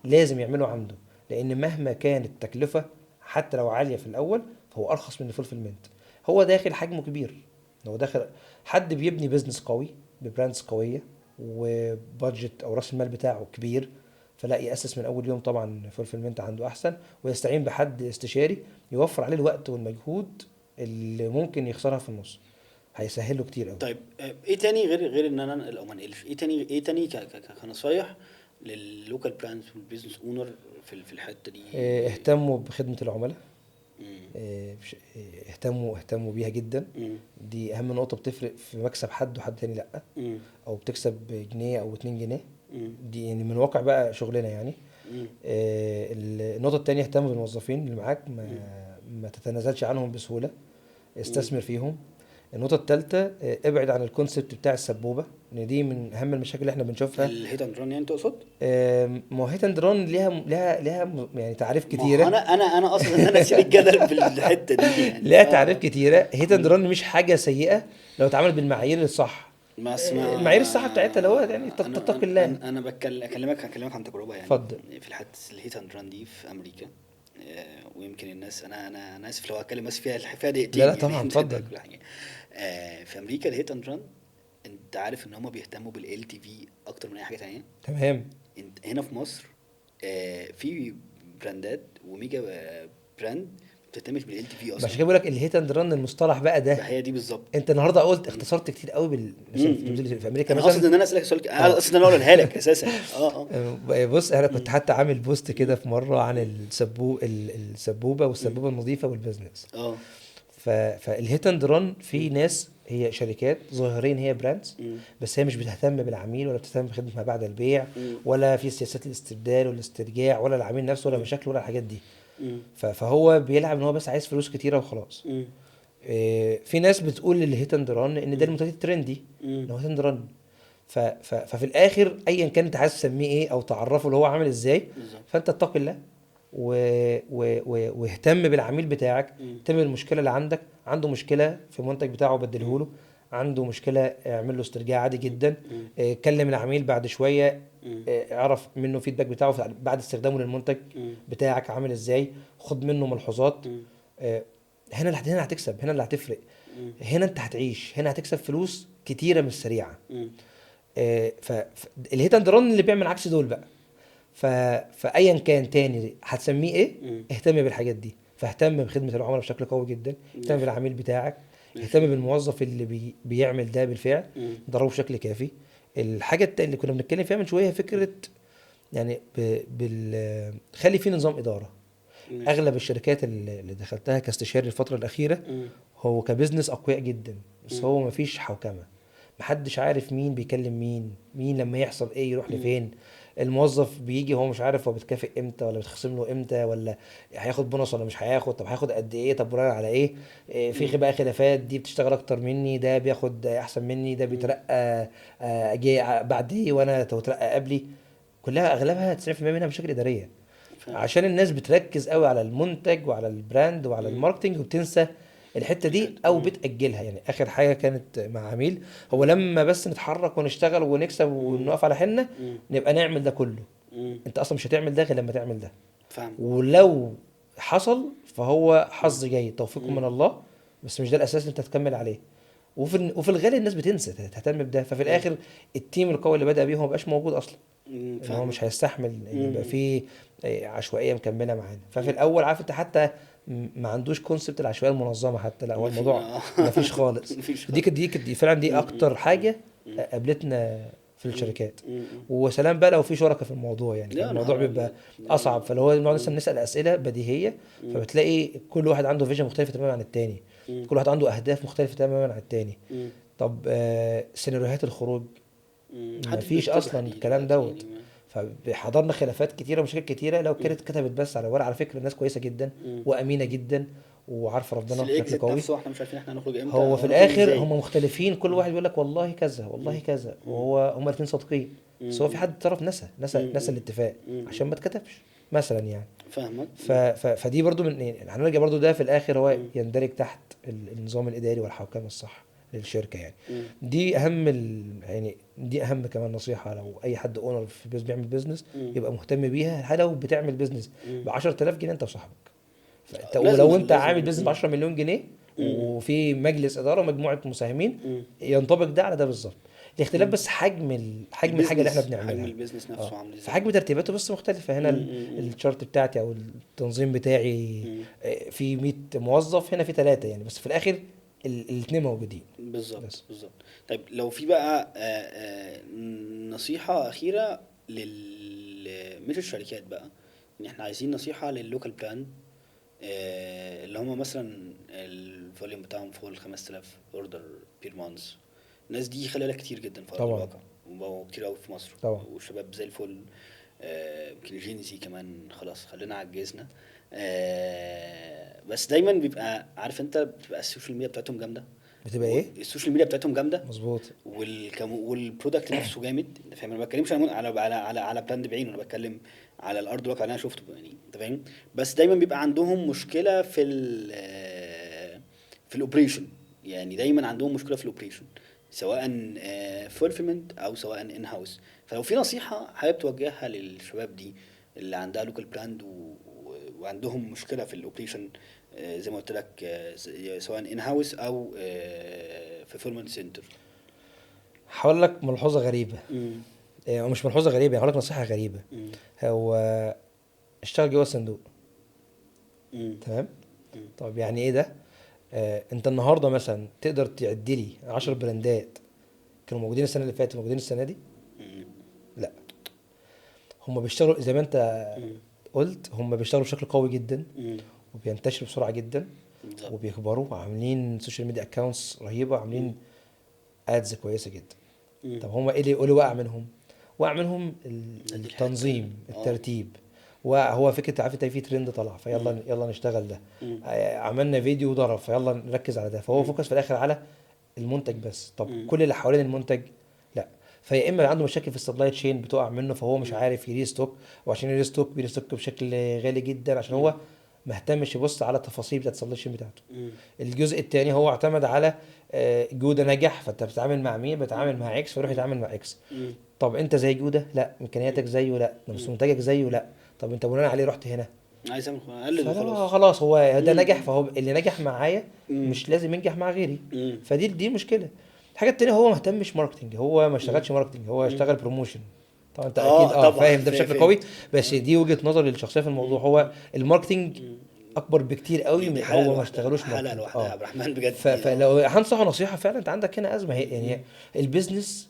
لازم يعملوا عنده، لان مهما كانت التكلفة حتى لو عالية في الاول فهو ارخص من ال fulfillment. هو داخل حجمه كبير، هو داخل حد بيبني business قوي ب brands قوية و budget او راس المال بتاعه كبير، فلا ياسس من اول يوم طبعا fulfillment عنده احسن، ويستعين بحد استشاري يوفر عليه الوقت والمجهود اللي ممكن يخسرها في النص، هيسهله كتير قوي. طيب، ايه تاني غير ان انا انقل او ما انقلش؟ ايه تاني كنصايح لل local brands وال business owner في الحتة دي؟ اهتموا بخدمة العملاء. اهتموا بيها جدا. دي اهم نقطة بتفرق في مكسب حد وحد تاني لا، او بتكسب جنيه او 2 جنيه. دي يعني من واقع بقى شغلنا يعني. النقطة التانية، اهتم بالموظفين اللي معاك، ما تتنازلش عنهم بسهوله، استثمر فيهم. النقطة الثالثه، ابعد عن ال concept بتاع السبوبه، ان دي من اهم المشاكل اللي احنا بنشوفها. ال hit and run يعني تقصد؟ ما هو hit and run ليها يعني تعريف ما هو كتيره. انا اقصد ان انا اشيل الجدل في الحتة دي يعني. ليها تعريف كتيره. hit and run مش حاجة سيئه لو اتعملت بالمعايير الصح. بس ما المعايير الصح بتاعتها اللي هو يعني انا تتقي انا الله. انا أنا بتكلم اكلمك عن تجربه يعني. اتفضل. في الحادث ال hit and run دي في امريكا، ويمكن الناس، انا اسف لو هتكلم بس فيها دقيقتين لا لا يعني. طبعا اتفضل. كل حاجة. في امريكا ال hit and run، انت عارف ان هم بيهتموا بال LTV اكتر من اي حاجة تانية. تمام. انت هنا في مصر في brandات و mega brand ما بتهتمش بال LTV عشان اصلا. كده بقول لك ال hit and run المصطلح بقى ده، هي دي بالظبط. انت النهارده قلت اختصرت كتير قوي مثلا في امريكا انا قصدي مثلا. ان انا اسالك سؤال، انا قصدي ان انا اقولها لك اساسا. بص، انا كنت حتى عامل post كده في مرة عن السبوبه والسبوبه النظيفة وال business. فال hit and run في ناس هي شركات ظاهرين هي brands، بس هي مش بتهتم بالعميل ولا بتهتم بخدمة ما بعد البيع، ولا في سياسات الاستبدال والاسترجاع ولا العميل نفسه ولا مشاكله ولا الحاجات دي. فهو بيلعب ان هو بس عايز فلوس كتيرة وخلاص. في ناس بتقول لل hit and run ان ده المنتجات ال trendy، ان هو hit and run. ففي الاخر ايا كان انت عايز تسميه ايه او تعرفه اللي هو عامل ازاي، فانت اتق الله واهتم بالعميل بتاعك، اهتم بالمشكلة اللي عندك. عنده مشكلة في المنتج بتاعه بدله له، عنده مشكلة اعمل له استرجاع عادي جدا. كلم العميل بعد شوية، اعرف منه feedback بتاعه بعد استخدامه للمنتج بتاعك عامل ازاي، خد منه ملحوظات. هنا هنا هتكسب، هنا اللي هتفرق، هنا انت هتعيش، هنا هتكسب فلوس كتيرة مش سريعة. فال hit and run اللي بيعمل عكس دول بقى. فايا كان تاني هتسميه ايه، اهتم بالحاجات دي. فاهتم بخدمة العملاء بشكل قوي جدا، اهتم بالعميل بتاعك، اهتم بالموظف اللي بيعمل ده بالفعل، ضربه بشكل كافي. الحاجة التانية اللي كنا بنتكلم فيها من شوية فكرة يعني خلي في نظام ادارة. اغلب الشركات اللي دخلتها كاستشاري الفترة الاخيرة هو ك business اقوياء جدا، بس هو مفيش حوكمة، محدش عارف مين بيكلم مين، مين لما يحصل ايه يروح لفين. الموظف بيجي هو مش عارف هو بيتكافئ امتى ولا بتخصم له امتى، ولا هياخد بونص ولا مش هياخد، طب هياخد قد ايه، طب بناء على ايه. في بقى خلافات، دي بتشتغل اكتر مني، ده بياخد احسن مني، ده بيترقى جه بعدي وانا اترقى قبلي. كلها اغلبها 90% منها مشاكل ادارية، عشان الناس بتركز قوي على المنتج وعلى ال brand وعلى ال marketing وبتنسى الحتة دي او بتاجلها. يعني اخر حاجة كانت مع عميل، هو لما بس نتحرك ونشتغل ونكسب ونقف على حالنا نبقى نعمل ده كله. انت اصلا مش هتعمل ده غير لما تعمل ده. فاهم. ولو حصل فهو حظ جيد، توفيق من الله، بس مش ده الاساس اللي انت هتكمل عليه. وفي الغالب الناس بتنسى تهتم بده، ففي الاخر ال team القوي اللي بدا بيه هو ما بقاش موجود اصلا. ان هو مش هيستحمل ان يبقى فيه عشوائية مكملة معانا. ففي الاول عارف انت حتى ما عندوش concept العشوائية المنظمة حتى، لا هو الموضوع ما فيش خالص. دي فعلا دي اكتر حاجة قابلتنا في الشركات. وسلام بقى لو في شركة في الموضوع، يعني الموضوع بيبقى اصعب. فلو هو بنقعد مثلا نسال اسئلة بديهية، فبتلاقي كل واحد عنده vision مختلفة تماما عن الثاني، كل واحد عنده اهداف مختلفة تماما عن الثاني. طب سيناريوهات الخروج ما فيش اصلا الكلام دوت. فحضرنا خلافات كتيرة ومشاكل كتيرة لو كانت كتبت بس على ورق. على فكرة الناس كويسة جدا وامينه جدا وعارفه ربنا بشكل قوي، نفسه احنا مش عارفين احنا هنخرج امتى. هو في الاخر هم مختلفين، كل واحد بيقول لك والله كذا والله كذا، وهو هم الاثنين صادقين، بس هو في حد طرف نسى نسى الاتفاق عشان ما اتكتبش مثلا يعني. فاهمك. فدي برضو من هنرجع برضو ده في الاخر هو يندرج تحت النظام الاداري والحوكمه الصح للشركة يعني. دي اهم يعني دي اهم كمان نصيحة لو اي حد owner في business بيعمل business يبقى مهتم بيها. لو بتعمل business ب 10,000 جنيه انت وصاحبك، ولو انت عامل business ب 10 مليون جنيه وفي مجلس ادارة ومجموعة مساهمين، ينطبق ده على ده بالظبط. الاختلاف بس حجم الحاجة اللي احنا بنعملها، حجم ال business نفسه عامل ازاي، فحجم ترتيباته بس مختلفة. هنا ال chart بتاعتي او التنظيم بتاعي في 100 موظف، هنا في 3 يعني، بس في الاخر الاثنين موجودين بالظبط. بالظبط. طيب لو في بقى نصيحة اخيرة مش الشركات بقى، ان احنا عايزين نصيحة لل local brand اللي هم مثلا ال volume بتاعهم فوق ال 5000 order per month. الناس دي خلي بالك كتير جدا في ارض الواقع، وكتير قوي في مصر طبعا. وشباب زي الفل، يمكن Gen Z كمان خلاص خلينا عجزنا، بس دايما بيبقى عارف انت بتبقى ال social media بتاعتهم جامدة. بتبقى ايه؟ ال social media بتاعتهم جامدة مظبوط، وال product نفسه جامد. انت فاهم؟ انا ما بتكلمش على على على على brand بعينه، انا بتكلم على الارض الواقع اللي انا شفته يعني، انت فاهم؟ بس دايما بيبقى عندهم مشكلة في ال operation، يعني دايما عندهم مشكلة في ال operation. سواء fulfillment او سواء in house. فلو في نصيحة حابب توجهها للشباب دي اللي عندها local brand وعندهم مشكلة في ال operation، زي ما قلت لك، سواء in house او في fulfillment center. هقول لك ملحوظة غريبة، مش ملحوظة غريبة، هقول لك نصيحة غريبة. هو اشتغل جوه الصندوق. تمام. طب يعني ايه ده؟ انت النهارده مثلا تقدر تعد لي 10 brandات كانوا موجودين السنة اللي فاتت موجودين السنة دي؟ لا. هم بيشتغلوا زي ما انت قلت، هم بيشتغلوا بشكل قوي جدا وبينتشروا بسرعة جدا وبيكبروا وعاملين social media accounts رهيبة، عاملين ads كويسة جدا. طب هم ايه اللي وقع منهم؟ وقع منهم التنظيم، الترتيب، وهو فكرة عارف انت في ترند طلع فيلا يلا نشتغل ده، عملنا فيديو ضرب فيلا نركز على ده، فهو focus في الاخر على المنتج بس. طب كل اللي حوالين المنتج لا. فيا اما عنده مشاكل في ال supply chain بتقع منه فهو مش عارف ي restock، وعشان ي restock بي restock بشكل غالي جدا عشان هو ما اهتمش يبص على التفاصيل بتاعت ال supply chain بتاعته. الجزء الثاني هو اعتمد على جوده نجح، فانت بتتعامل مع مين؟ بتعامل مع X، فيروح يتعامل مع X. طب انت زي جوده؟ لا. امكانياتك زيه؟ لا. بس منتجك زيه؟ لا. طب انت بناء عليه رحت هنا عايز اعمل اقلد وخلاص، خلاص هو ده نجح، فهو اللي نجح معايا مش لازم ينجح مع غيري. فدي مشكلة. الحاجة الثانية هو ما اهتمش marketing، هو ما اشتغلش marketing، هو اشتغل promotion. طبعا انت اكيد فاهم ده بشكل قوي، بس دي وجهه نظري للشخصية في الموضوع. هو ال marketing اكبر بكتير قوي من هو ما اشتغلوش marketing. حلقة لوحدها يا عبد الرحمن بجد. فلو هنصحه نصيحة فعلا، انت عندك هنا ازمة. يعني ال business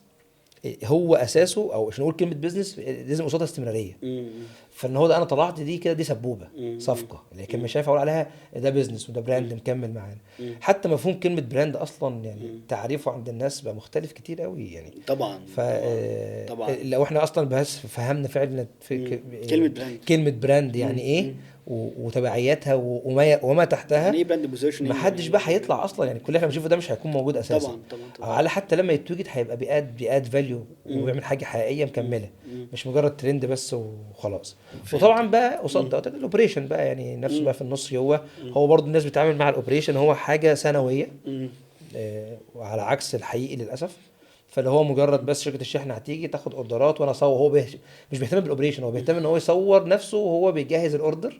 هو اساسه، او عشان نقول كلمة business لازم قصادها استمرارية. فان هو ده انا طلعت دي كده، دي سبوبه صفقة، لكن مش عارف اقول عليها ده business وده brand مكمل معانا. حتى مفهوم كلمة brand اصلا يعني تعريفه عند الناس بقى مختلف كتير قوي يعني. طبعا طبعا لو احنا اصلا بس فهمنا فعلا في كلمة brand، كلمة brand يعني ايه وتبعياتها وما تحتها، يعني ايه brand positioning، ما حدش بقى هيطلع اصلا. يعني كل اللي احنا بنشوفه ده مش هيكون موجود اساسا. طبعا طبعا, طبعا. على حتى لما يتوجد هيبقى بي add value وبيعمل حاجة حقيقية مكملة، مش مجرد ترند بس وخلاص. وطبعا بقى قصاد ده ال operation بقى يعني نفسه بقى في النص، هو برضه الناس بتتعامل مع ال operation هو حاجة ثانوية، وعلى عكس الحقيقي للاسف. فاللي هو مجرد بس شركة الشحن هتيجي تاخد orderات وانا اصور، هو مش بيهتم بال operation، هو بيهتم ان هو يصور نفسه وهو بيجهز ال order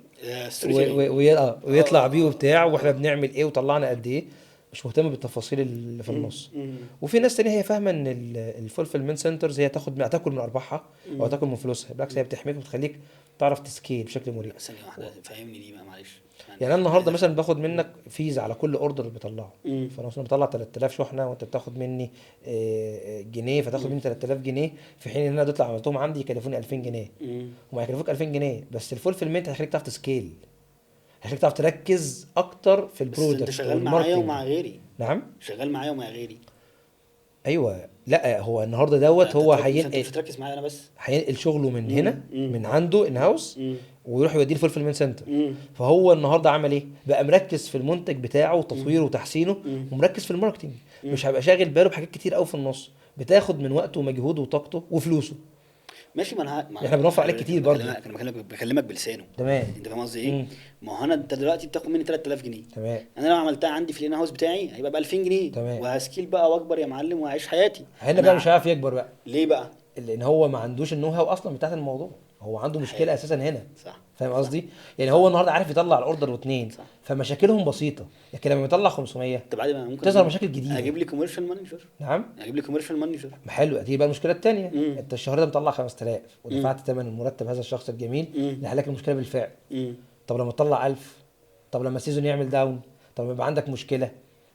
ويطلع بيه وبتاع، واحنا بنعمل ايه وطلعنا قد ايه، مش مهتم بالتفاصيل اللي في النص. وفي ناس تانية هي فاهمه ان ال fulfillment centers هي تاكل من ارباحها او تاكل من فلوسها، بالعكس هي بتحميك وبتخليك تعرف ت scale بشكل مريح. ثانية واحدة فهمني دي بقى معلش. يعني انا النهارده مثلا باخد منك fees على كل order بطلعه، فانا مثلا بطلع 3000 شحنه وانت بتاخد مني جنيه، فتاخد مني 3000 جنيه، في حين ان انا دول عملتهم عندي يكلفوني 2000 جنيه. وما هيكلفوك 2000 جنيه بس ال fulfillment هيخليك تعرف ت scale، هيخليك تعرف تركز اكتر في ال product. انت شغال معايا ومع غيري. نعم شغال معايا ومع غيري. ايوه لا هو النهارده دوت هو هينقل، مش هتركز معايا انا بس، هينقل شغله من هنا من عنده in house ويروح يوديه ال fulfillment center. فهو النهارده عمل ايه بقى؟ مركز في المنتج بتاعه وتطويره وتحسينه، ومركز في ال marketing، مش هيبقى شاغل باله بحاجات كتير قوي في النص بتاخد من وقته ومجهوده وطاقته وفلوسه. ماشي، ما انا احنا بنوفر عليك كتير برضه. انا بكلمك بلسانه. تمام، انت فاهم قصدي ايه؟ ما هو انا انت دلوقتي بتاخد مني 3000 جنيه. تمام، انا لو عملتها عندي في ال in house بتاعي هيبقى ب 2000 جنيه. تمام، وه scale بقى واكبر يا معلم واعيش حياتي. هنا بقى مش عارف يكبر بقى. ليه بقى؟ لان هو ما عندوش ال know how اصلا بتاعت الموضوع، هو عنده مشكلة اساسا هنا. صح، فاهم قصدي؟ يعني هو النهارده عارف يطلع ال order واثنين، فمشاكلهم بسيطة، لكن لما يطلع 500 طب عادي ممكن تظهر مشاكل جديدة. اجيب لي commercial manager. نعم، اجيب لي commercial manager. حلو، دي بقى المشكلة الثانية. انت الشهر ده مطلع 5000 ودفعت ثمن المرتب هذا الشخص الجميل اللي حل لك المشكلة بالفعل. طب لما تطلع 1000، طب لما ال season يعمل down، طب لما يبقى عندك مشكلة.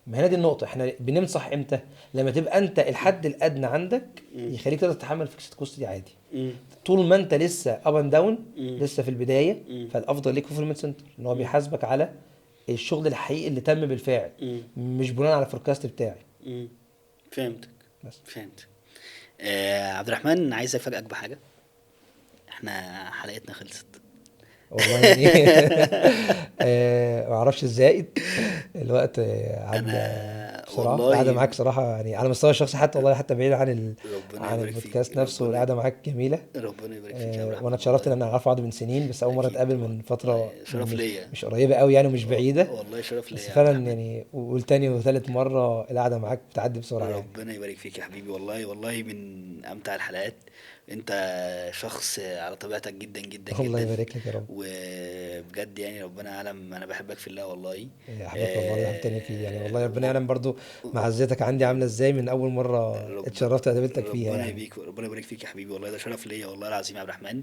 ما هنا دي النقطة، احنا بننصح امتى؟ لما تبقى انت الحد الادنى عندك يخليك تقدر تتحمل fixed cost دي عادي. طول ما انت لسه up and down، لسه في البداية، فالافضل ليك fulfillment center، ان هو بيحاسبك على الشغل الحقيقي اللي تم بالفعل، مش بناء على ال forecast بتاعي. فهمتك، بس فهمت. عبد الرحمن، عايز افاجئك بحاجة، احنا حلقتنا خلصت والله. يعني ما اعرفش ازاي الوقت عدى. انا بسرعة. والله القعدة معاك صراحة يعني على المستوى الشخصي حتى، والله حتى بعيد عن ربنا عن يبارك فيك، البودكاست نفسه، ربنا القعدة معاك جميلة. ربنا يبارك فيك يا عبد الرحمن وانا اتشرفت والله. ان انا اعرف بعض من سنين، بس اول مرة اكيد اتقابل طبعا، من فترة شرف مش ليا، مش قريبه قوي يعني، ومش بعيدة، والله شرف بس ليا يا عبد فعلا الرحمن. يعني والتاني وثالث مرة القعدة معاك بتعدي بسرعة يعني. ربنا يبارك فيك يا حبيبي، والله والله من امتع الحلقات. انت شخص على طبيعتك جدا جدا الله جدا، يبارك لك يا رب. وبجد يعني ربنا يعلم انا بحبك في الله والله. يا حبيبك والله، اللي حبيبتني فيه يعني، والله ربنا آه، يعلم برضو معزتك عندي عامله ازاي من اول مرة رب اتشرفت وقابلتك فيها ربنا يعني. يبيك، ربنا يبارك فيك يا حبيبي، والله ده شرف ليا والله العظيم يا عبد الرحمن.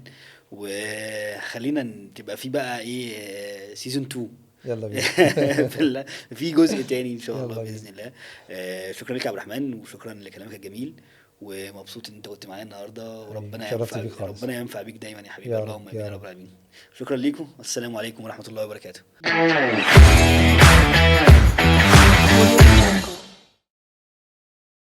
وخلينا تبقى في بقى ايه season 2 يلا بينا. في جزء تاني ان شاء الله يلا بينا. باذن الله. شكرا لك يا عبد الرحمن، وشكرا لكلامك الجميل، ومبسوط ان انت كنت معايا النهارده، حبيبي وربنا اتشرفت ينفع بيك خالص. ربنا ينفع بيك دايما يا حبيبي، يا اللهم رب امين يا يا رب رب. العالمين. شكرا ليكم، والسلام عليكم ورحمة الله وبركاته.